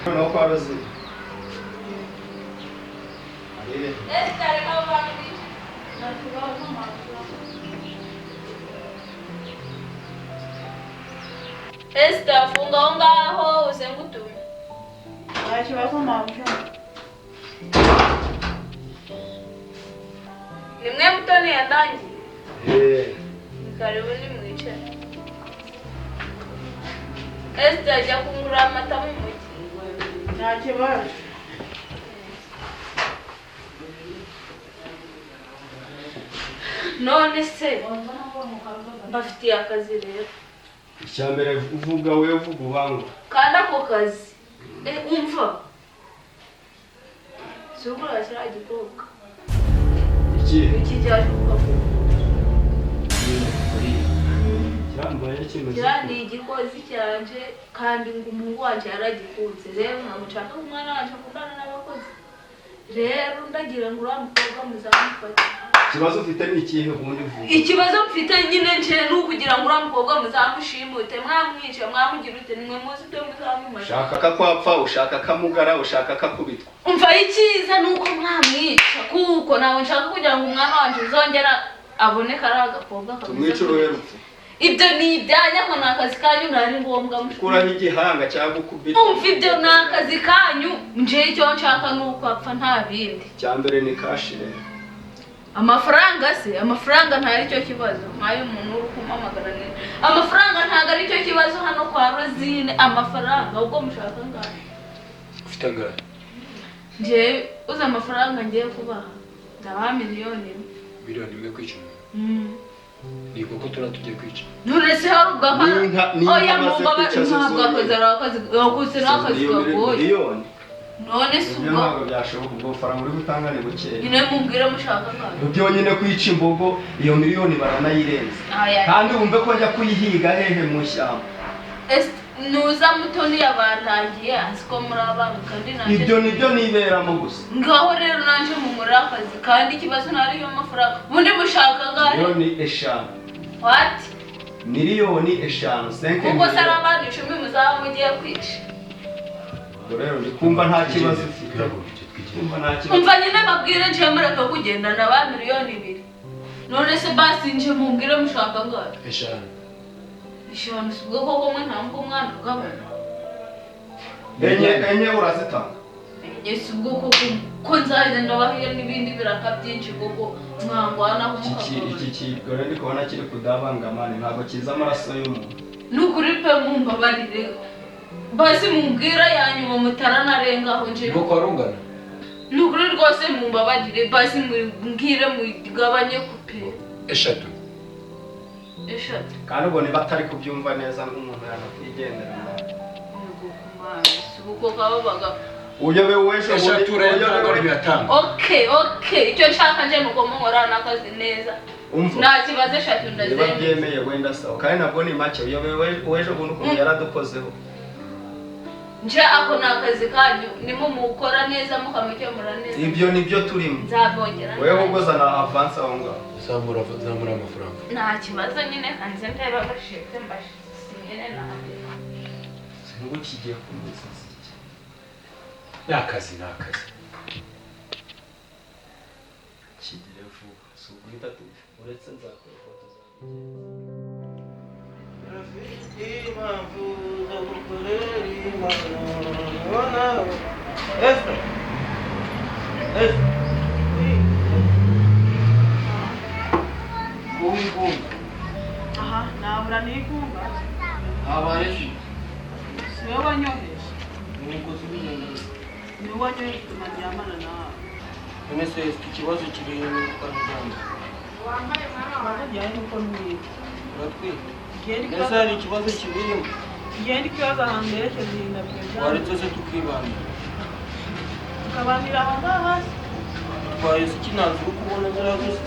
Noneho kwa Rozi Esther, funga aho ngaho uze ngutume. Nta kibazo mpamvu. Ni mwe Mutoni yandangiye? Ni karibu nimwicare. Esther, jya kungura amata mu mujyi. Nta kibazo. None se mbafitiye akazi rero. Icya mbere uvuga wowe uvuga ubangwa. Kandi ako kazi umva si ugura kiriya gikobwa. Iki? Iki cyaje kukakugura. Kiriya ni igikozi cyanje kandi ngo umuhungu wanje yaragikunze. Rero ntabwo nshaka ko umwana wanje akundana n'abakozi. Rero ndagira ngo uriya mukobwa muzamufate. Ikibazo ufite ni ikihe ubundi vuga? Ikibazo mfite nyine nje ni ukugira ngo uriya mukobwa muzamushimute, mwamwica, mwamugira ute, nimwe muzi ibyo muzamumara. Ushaka ko akwapfa, ushaka kamugara, ushaka kakubitwa. Umva icyiza ni uko mwamwica kuko ntabwo nshaka kugira ngo umwana wanje uzongera aboneke ari agakobwa kameze. Tumwice uruhe rupfu. Ibyo ni ibyanyu, ako ni akazi kanyu, ntari ngombwa. Kuraho igihanga cyangwa ukubita. Umva ibyo ni akazi kanyu, nje icyo nshaka ni uko apfa nta bindi. Icya mbere ni kashi rero. Amafaranga se, amafaranga ntari cyo kibazo. Nkayo umuntu uri kumpamagara ni amafaranga ntago ari cyo kibazo hano kwa Rosine. Amafaranga ubwo mushaka ngahe? Ufite angahe? Nje uza amafaranga ngiye kubaha ndabaha miliyoni imwe. Miliyoni imwe kwica umuntu? Ni koko tugiye kwica. None se hari ubwo oya ntabwo akazi ari akazi gakuse n'akazi kagoye. Miliyoni none se ubwo ntabwo byashoboka, ubwo faranga uri gutanga ni bukeya. Nyine mubwire mushaka ngahe? Byonyine kwica imbogo iyo miliyoni baranayirenza. Kandi wumve ko njya kuyihiga hehe mu ishyamba. Nuza Mutoni yabantangiye azi ko muri abantu kandi nanjye ibyo nibyo niberamo gusa. Ngaho rero nanjye mumurira akazi kandi ikibazo ntari yo mafaranga. Ubundi mushaka ngahe? Miliyoni 5. What? Miliyoni 5. Kuko se ari abantu 10 muzaba mugiye kwica. Ubwo rero ndi kumva nta kibazo ufite. Kumva nta kibazo. Umva nyine babwire nje mureka kugendana ba 2 miliyoni. None se basi nje mumbwire mushaka ngahe? 5. 5 si ubwo koko mwe nta mwana ugabana. 4 urazitanga. 4 si ubwo koko ko nzajya ndabahiye n'ibindi biraka byinshi koko mwangwana Iki kigore ndi kubona kiri kudabangamana ntabwo kiza amaraso y'umuntu. Nukuri pe mumbabarire. Basi mumbwira yanyuma mutaranarengaho nje. Ngo arungana. Nukuri rwose mumbabarire basi mumbwire mugabanye kupe. 3. 3. Kandi ubone batari kubyumva neza nk'umuntu yanakwigendera. Yego kumana si uko kababaga. Uyobe wesho 3 rero byatanga. Okay icyo nshaka nje nuko munkora nakazi neza. Nta kibazo 3 ndazemeye. Niba byemeye wenda sawa kandi nabwo ni make uyobe wesho bundi ukuntu yaradukozeho. Nje ako nakazi kanyu nimo mukora neza mukamukemura neza. Ibyo nibyo turimo. Nzabongera. Wewe ubwo zana avance aho ngaho. Zamura amafaranga. Nta kibazo nyine hanze ndeba bashite mbashimire nawe. Sinubwo kigiye kumeza. Nakazi. Kigire vuba. Suguhita tu uretse nzakora foto zawe. Aha, nabura nigunga. Habaye iki? Si wowe wanyoheje. Nuko subigenda. Ni wowe wanyoheje utuma ndyamana nawe. None se ikibazo kiri kwa muganga? Ikibazo gihari nuko ntwite. Uratwite? Ese hari ikibazo kibirimo? Ngiye ndi kwibaza ahantu herekeza iyi ndabyo. Waretse se tukibana? Tukabanira aho ngaho hasi. Bitwaye se ikinanzi uri kubona ziriya zose?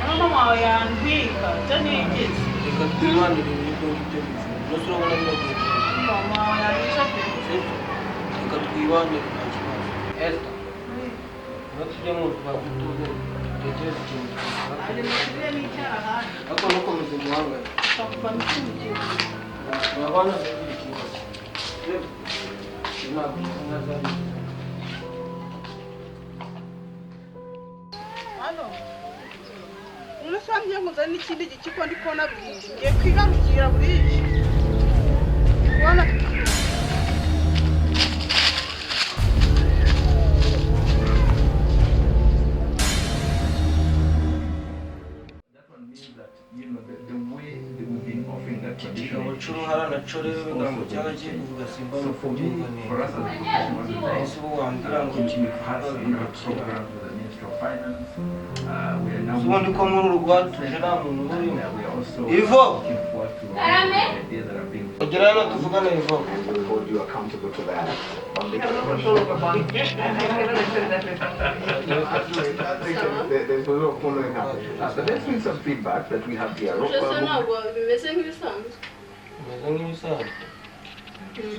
Mama wawe yantwika, icyo nigeze. Reka twibanire ibyo ngibyo bivuga. Nose urabona biragoye. Mama wawe yantwika pe. Sibyo? Reka twibanire nta kibazo. Esther, niba tujya mu nzu badutuze dutekereze ikintu twakora. Ariko ntukomeze guhangayika. Urabona ntugire ikibazo. Sibyo? Ntabwo nzabikora. Hano. Umusambye ngo nzane n'ikindi gikiko ndi kubona bwije. Ngiye kwigarukira burije. Kubona Uruhara naco rero ibigambo cyangwa kuvuga simba no kubyumva neza. Ese ubu wambwira ngo ubundi ko muri uru rwatuje nta muntu urimo. Ivo! Ugera hano tuvugane Ivo. Gusa ntabwo bimeze nk'ibisanzwe. Bimeze nk'ibisanzwe.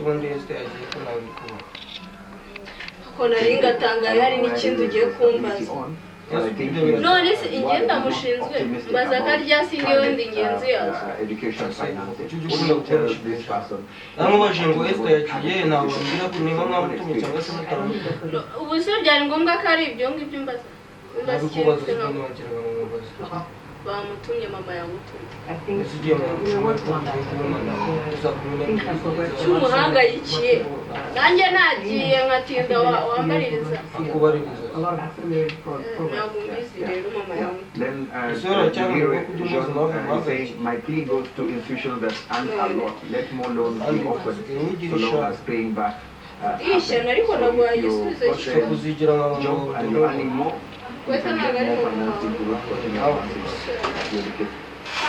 Ubundi Esther yagiye ko nawe uri kubona. Ko nari ngatangaye hari n'ikindi ugiye kumbaza. None se ingenda mushinzwe mbaza ko arya singewe ndi ingenzi yazo. Namubajije ngo Esther yagiye ntabwo ambwira ko niba mwamutumye cyangwa se mutaramutumye. Ubu se byari ngombwa ko ari ibyo ngibyo mbaza. Mbaza Nabikubaza ikintu kuko ntiwagiraga ngo mubaze. Bamutumye mama yamutumye. Ese ugiye mu Cy'umuhangayikiye. Nanjye nagiye nkatinda wambaririza. Akubaririza. Ntabwo mbizi rero mama yamutumye. My plea goes to institutions that earn a lot. Let more loans be offered so long as paying back. Ishyano ariko naguhaye igisubizo cyiza. Kuzigira nka Job and you're earning more, you Wese can ntabwo get ari more mu financing to work for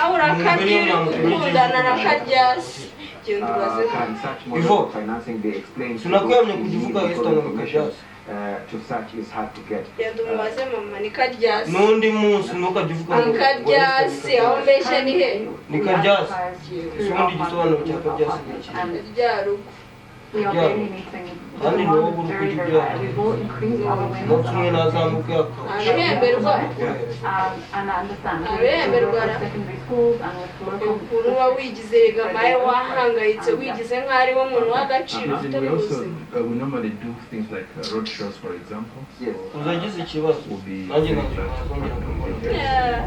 Aho urakabye uri gukundana na Karyasi. Genda ubaze Can such Ivo, model of financing be explained to sinakwiyamye those kujya in uvuga need Esther because ngo ni information Karyasi. to such is hard to get. Genda umubaze mama ni Karyasi. N'undi munsi ntukajya uvuga ngo Karyasi aho mbeshya ni he? Ni Karyasi. Ese ubundi igisobanuro cya Karyasi ni iki? Rya rugo. We are Byaro. daily meeting. The Kandi ni wowe demand uri is very, kurya very ibyaha. high. We will increase our awareness Umunsi umwe about ntazamubwira Arabihemberwa. And I understand we Arabihemberwa. work with secondary schools and with local Ukuntu uba wigize gamaye wahangayitse wigize nk'aho ari wo muntu w'agaciro As ufite in, we mu also buzima. we normally do things like road shows, for example. So Uzagize ikibazo we'll be nanjye very glad to ntabwo partner with you guys Yeah.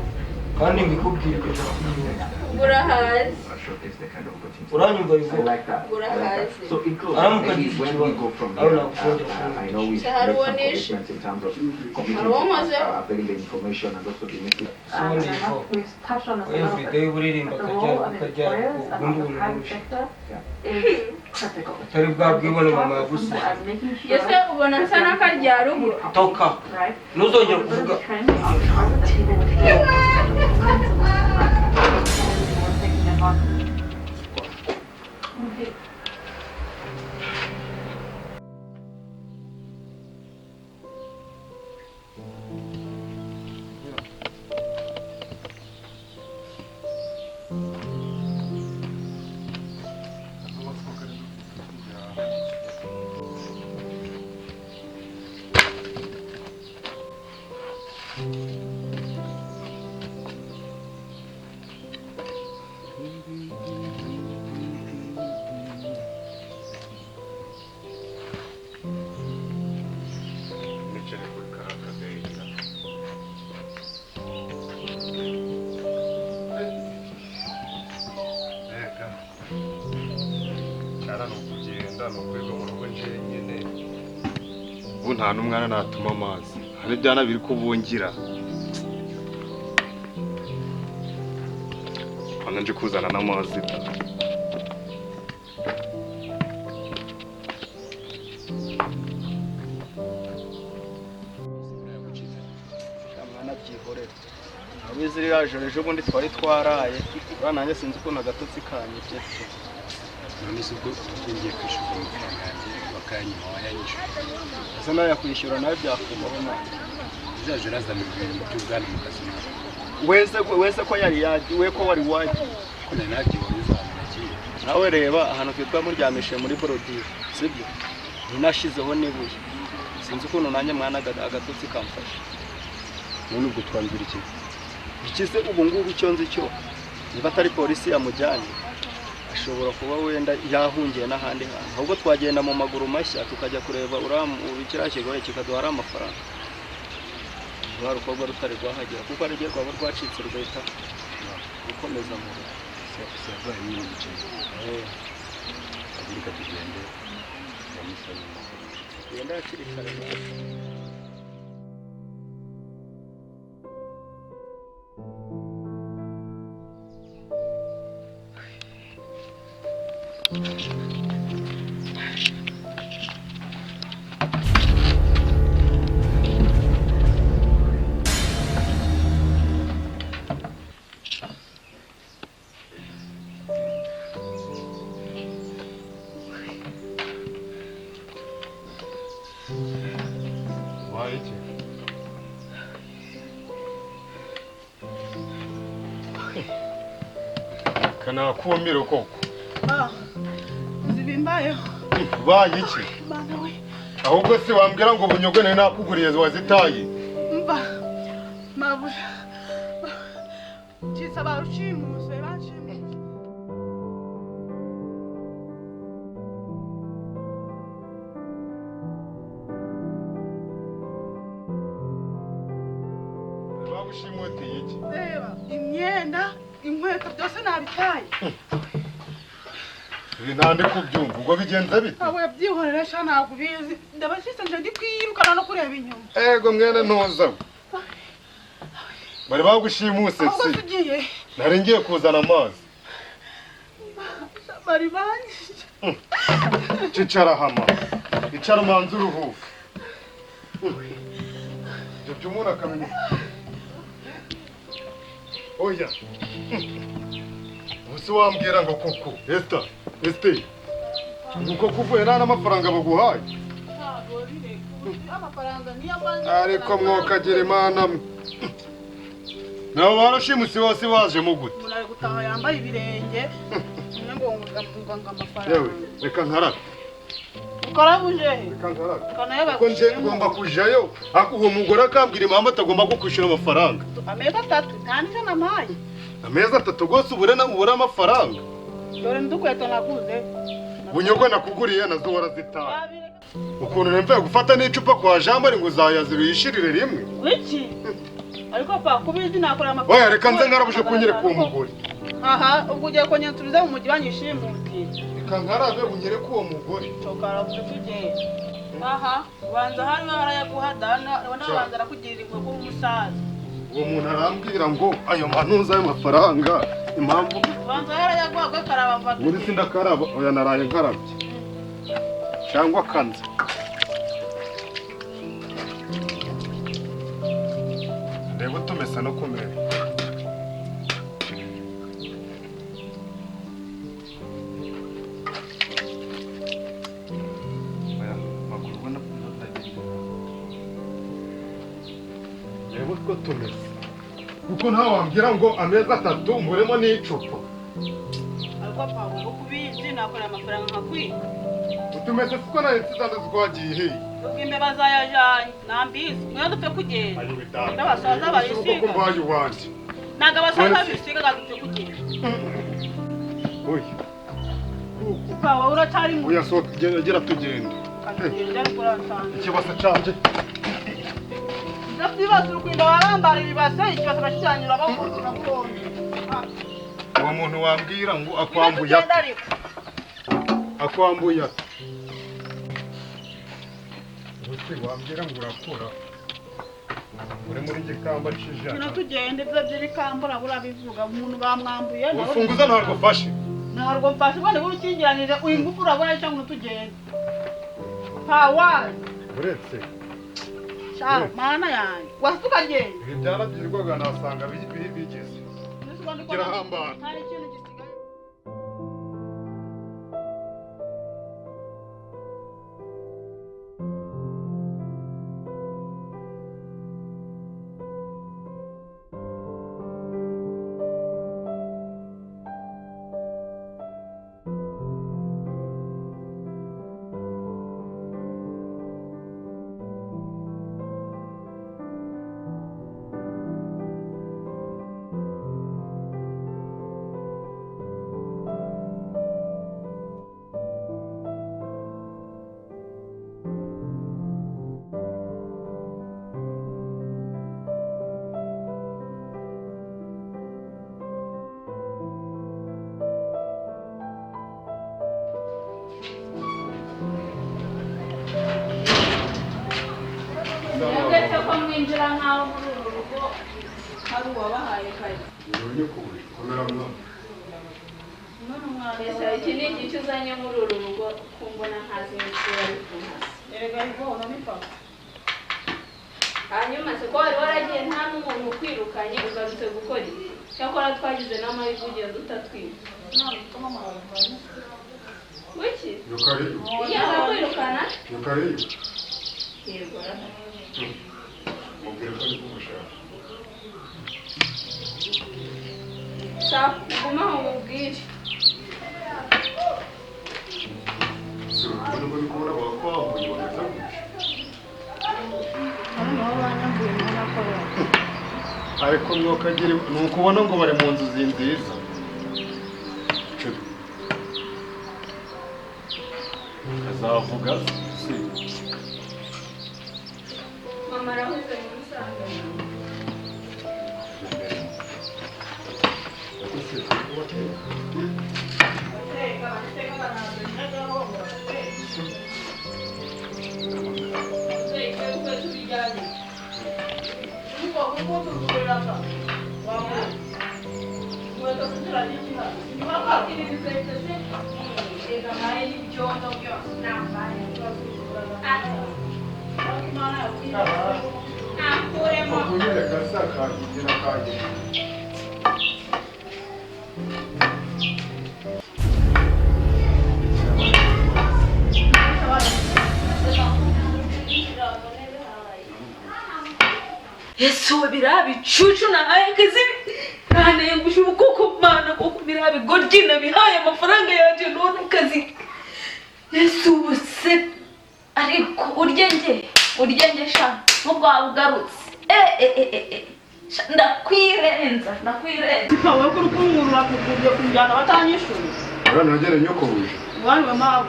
kandi mbikubwira ibyo jambo. Urahazi. showcase the kind of opportunities. Uranyumva Yvonne? I like that. Urahazi. I like that. So in closing, Aramuka maybe agize when we ikibazo go from nawe here, nakongera I know we made Hari some uwo nishe. commitments in terms of committing Hari uwo to nkozeho. availing the information and also the message. And we've touched on this a Oya little video bit. uririmba But the akajya role of akajya employers and ubundi of the private buntu sector is critical. atari bwa bwibone mama It's yagusize. as simple as making sure Ese ubona nsa n'akaryarugo Toka right? ntuzongere kuvuga. The trend of that people would feel taking advantage. Okay. Nicare kuri kariya kagahera. Reka cyara ni ukugenda ni ukwirirwa mu rugo njyenyine. Ubu nta n'umwana natuma amazi, nta n'ibyana biri kubungira. Hano nje kuzana n'amazi da. Mwana byihorera abizi ririya joro ejo bundi twari twaraye uriya nanjye sinzi ukuntu agatotsi kanyibye. None se ubwo ngiye kwishyurwa amafaranga yanjye bakanyima wayanyishyura? Ese nawe yakwishyura nawe byakubaho mwana? Uzajya urazana ibintu by'ubwana mu kazi nawe. Wese wese ko yari yagiye, we ko wari wagiye? Ko nari nagiye wari uzi ahantu nagiye. Nawe reba ahantu twitwa muryamishije muri borodire sibyo ntinashizeho n'ibuye sinzi ukuntu nanjye mwana agatotsi kamfashe. None ubwo twanzura iki? Ikize ubu ngubu icyo nzi cyo niba atari polisi yamujyanye ashobora kuba wenda yahungiye n'ahandi hantu, ahubwo twagenda mu maguru mashya tukajya kureba uriya kiriya kigore kikaduha ari amafaranga rwa rukobwa rutari rwahagera kuko ari rwo rwaba rwacitse rugahita rukomeza mu rugo. Yabaye nyine umukino. Reka tugende bamusaba amafaranga. Tugenda hakiri kare. Ubaye iki? Kanakumira koko. Ah, zibimbayeho. Ubaye iki? Mana we. Ahubwo se wambwira ngo ubunyobwa nari nakuguriye wazitaye? Mva mabuja ncitse barushimuse banshimuse. Bagushimutiye iki? Reba imyenda inkweto byose nabitaye. Ibi ntandi kubyumva ubwo bigenze bite? Ntabwo yabyihorera sha ntabwo ubizi ndabashitse nje ndi kwirukana no kureba inyuma. Ego mwene ntuza we. Bari bagushimuse Ahubwo si? tugiye. Nari ngiye kuzana amazi. Bari banyishe. Cicara hama. Icara umanze uruhuke. Ibyo by'umuntu akamenya. Oya. Ubu se wambwira ngo koko Esther, Esther. Ubu koko uvuye nta n'amafaranga baguhaye? Ntabwo bireka amafaranga niyo mbanza. Ariko mwokagira Imana mwe. Nabo barashimuse bose bajemo gute? Umuntu ari gutaha yambaye ibirenge umwe ngo ngo ngo amafaranga. Yewe, reka nkarabe. Ukarabuje he? Reka nkarabe. Kanayaba. Kuko nje ngomba kujayo. Uwo mugore akambwira impamvu atagomba kukwishyura amafaranga. Amezi 3 nta nicyo nampaye. Amezi 3 rwose ubure na ubure amafaranga. Dore ndukweto naguze. Bunyogwa nakuguriye nazo warazitaye. Ukuntu nemvuye gufata n'icupa kwa Jean Marie ngo uzayazira uyishirire rimwe. Wiki? Ariko pa kubizi nakora amafaranga. Oya reka nze nkarabuje kunyereka uwo mugore. Aha, ubwo ugiye konyensuriza mu mujyi banyishimuti. Reka nkarabe unyereke uwo mugore. Cokara tugende. Aha, ubanza hano harayaguha dana, ubona abanza arakugirira impuhwe kuba umusaza. Uwo muntu arambwira ngo ayo manuza ayo mafaranga impamvu ubanza harayaguha gakaraba mva. Muri sindakaraba, oya naraye nkarabye. Cyangwa kanze. Ndeba utumesa no kumera. Tumeze kuko nta wambwira ngo amezi 3 mburemo n'icupa. Ariko pa kubizi nakora amafaranga nkakwiye. Utumeze siko nayo nsizaza zwagiye he. Ubwo imbeba zayajanye nambizi mwe dupfe kugenda. Ndabasaza barisiga. Kuko mbaye uwanje. Naga basaza bisiga dupfe kugenda. Oya. Pa wowe uracyari mu. Oya soka gera tugenda. Ikibasa canje. Ndabyibasa urukwinda warambara ibibase ikibasa bakijyanyura bakuzura kuronde. Uwo muntu wambwira ngo akwambuye akwambuye uti wambwira ngo urakora uri muri gikamba cijana. Kino tugende ibyo by'ibikamba urabura bivuga umuntu bamwambuye. Urufunguzo ntarwo mfashe. Ntarwo mfashe ubone urukingiranire uyu ngufu urabona cyangwa tugende. Pawa. Uretse Sha mana yanjye wasukagenda. Ibi byarabyirwaga nasanga bigeze. Kirahambana. Hari ikintu gisigaye. Mwebwe ko mwinjira nkaho muri uru rugo hari uwabahaye kare. Ese iki ni igice uzanye muri uru rugo kumbona ntazi n'isura ariko Erega ivona ni papa. Hanyuma se ko wari waragiye nta n'umuntu ukwirukanye ugarutse gukora iki? Cyakora twagize n'amahirwe ugenda utatwiba. Wiki? Iyo azakwirukana? Yego. Mubwire ko ndi kumushaka. Sawa, guma aho mubwire. Si urabona ko ndi kubona bakwambuye bakagurisha. Ariko mwokagira ni ukubona ngo bari mu nzu nziza. Kazavuga si. Mama arahuze mu musango. Yesu birabicucu nahaye akazi ntanenguje ubukoko mana koko birabigoryi nabihaye amafaranga yanjye none akazi Yesu ubuse rwawe ugarutse. Ndakwirenza ndakwirenza. Papa wowe kuri kungurura kugubye kunjyana batanyishuye. Urana wagera nyoko buje. Urani wa mabu.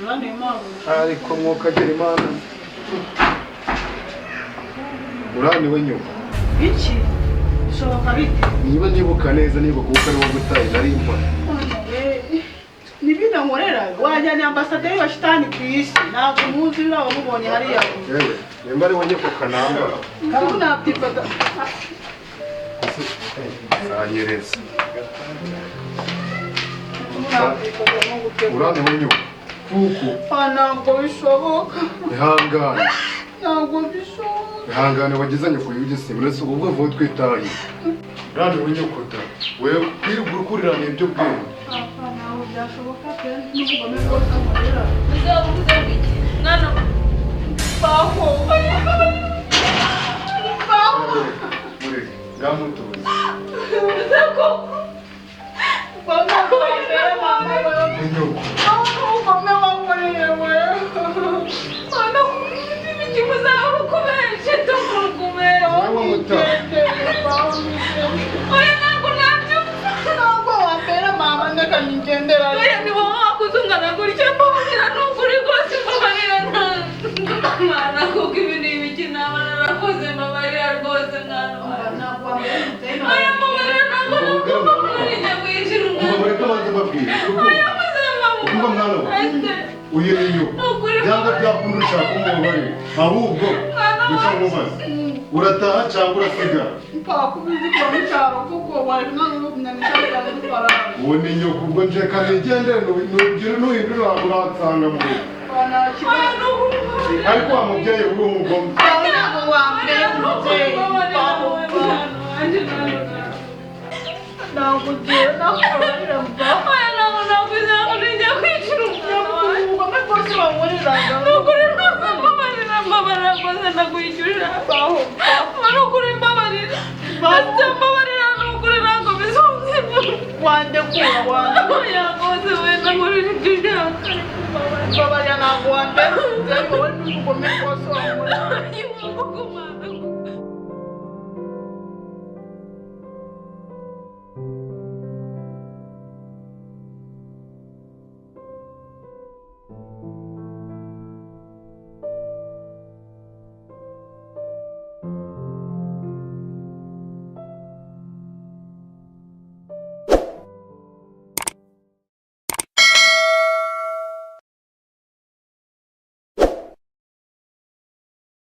Urani wa mabu. Ariko mwoka gira Imana. Urani we nyoko. Iki? Bishoboka bite? Niba nibuka neza nibuka uko ari wowe utaye nari mbona. Nibina nkorera wajyanye ambasaderi wa shitani ku isi ntabwo muzi uriya wamubonye hariya. Yewe nimba ari wowe nyoko kanamba. Ubu nabyifata. Zanyereza. Urani we nyoko. Kuko. Ntabwo bishoboka. Ihangane. Ntabwo bishoboka. Ihangane wagezanye ku yugi uretse ubwo vuba twitaye. Urani we nyoko da. Wewe kwirirwa ukurirana ibyo bwenge. Papa ntabwo byashoboka pe n'ubugome bwose nkorera. Uzabuze iki? Mwana baho. Baho. Mureke ngamutuze. Uzako. Mama mama. Nyoko. Ubugome wankoreye we. Mwana ibiki muzaba kubeshe tukugume. Wowe muta. Oya ntabwo nabyumva. Ntabwo wambera mama ndeka nigendera. Oya ni wowe wakuzungana gutya mbabarira ni ukuri rwose mbabarira mwana kuko ibi ni ibiki naba narakoze mbabarira rwose mwana wanjye. Oya mbabarira ntabwo nakubabarira kwishyura umwana. Mureke banze mbabwire. Oya muzaba Kumva mwana we. Uyu ni nyoko. Byanga byakunda ushaka umubare. Ahubwo reka nkubaze. Urataha cyangwa urasigara? Papa ubizi ko mu cyaro kuko wari ntanubunyanisha amafaranga. Uwo ni nyoko ubwo nje kanigendere nugira nuhindura uransanga mu rugo. Ariko wa mubyeyi uri umugome. Ntabwo wambera umubyeyi. Ntabwo ugiye nakubabarira mva. Oya ntabwo nakwizera ngo nijya kwicira umwana wanjye. Ubugome bwose bankoreraga. Ni ukuri rwose mbabarira mbabarira rwose ndakwishyurira. Ni ukuri mbabarira. Ese mbabarira ni ukuri ntabwo bizongera. Wandekura wandekura. Oya rwose wenda nkorera ibyo ushaka. Mbabarira ntabwo wambera umubyeyi wowe n'ubugome bwose wankorera. Kuko mwana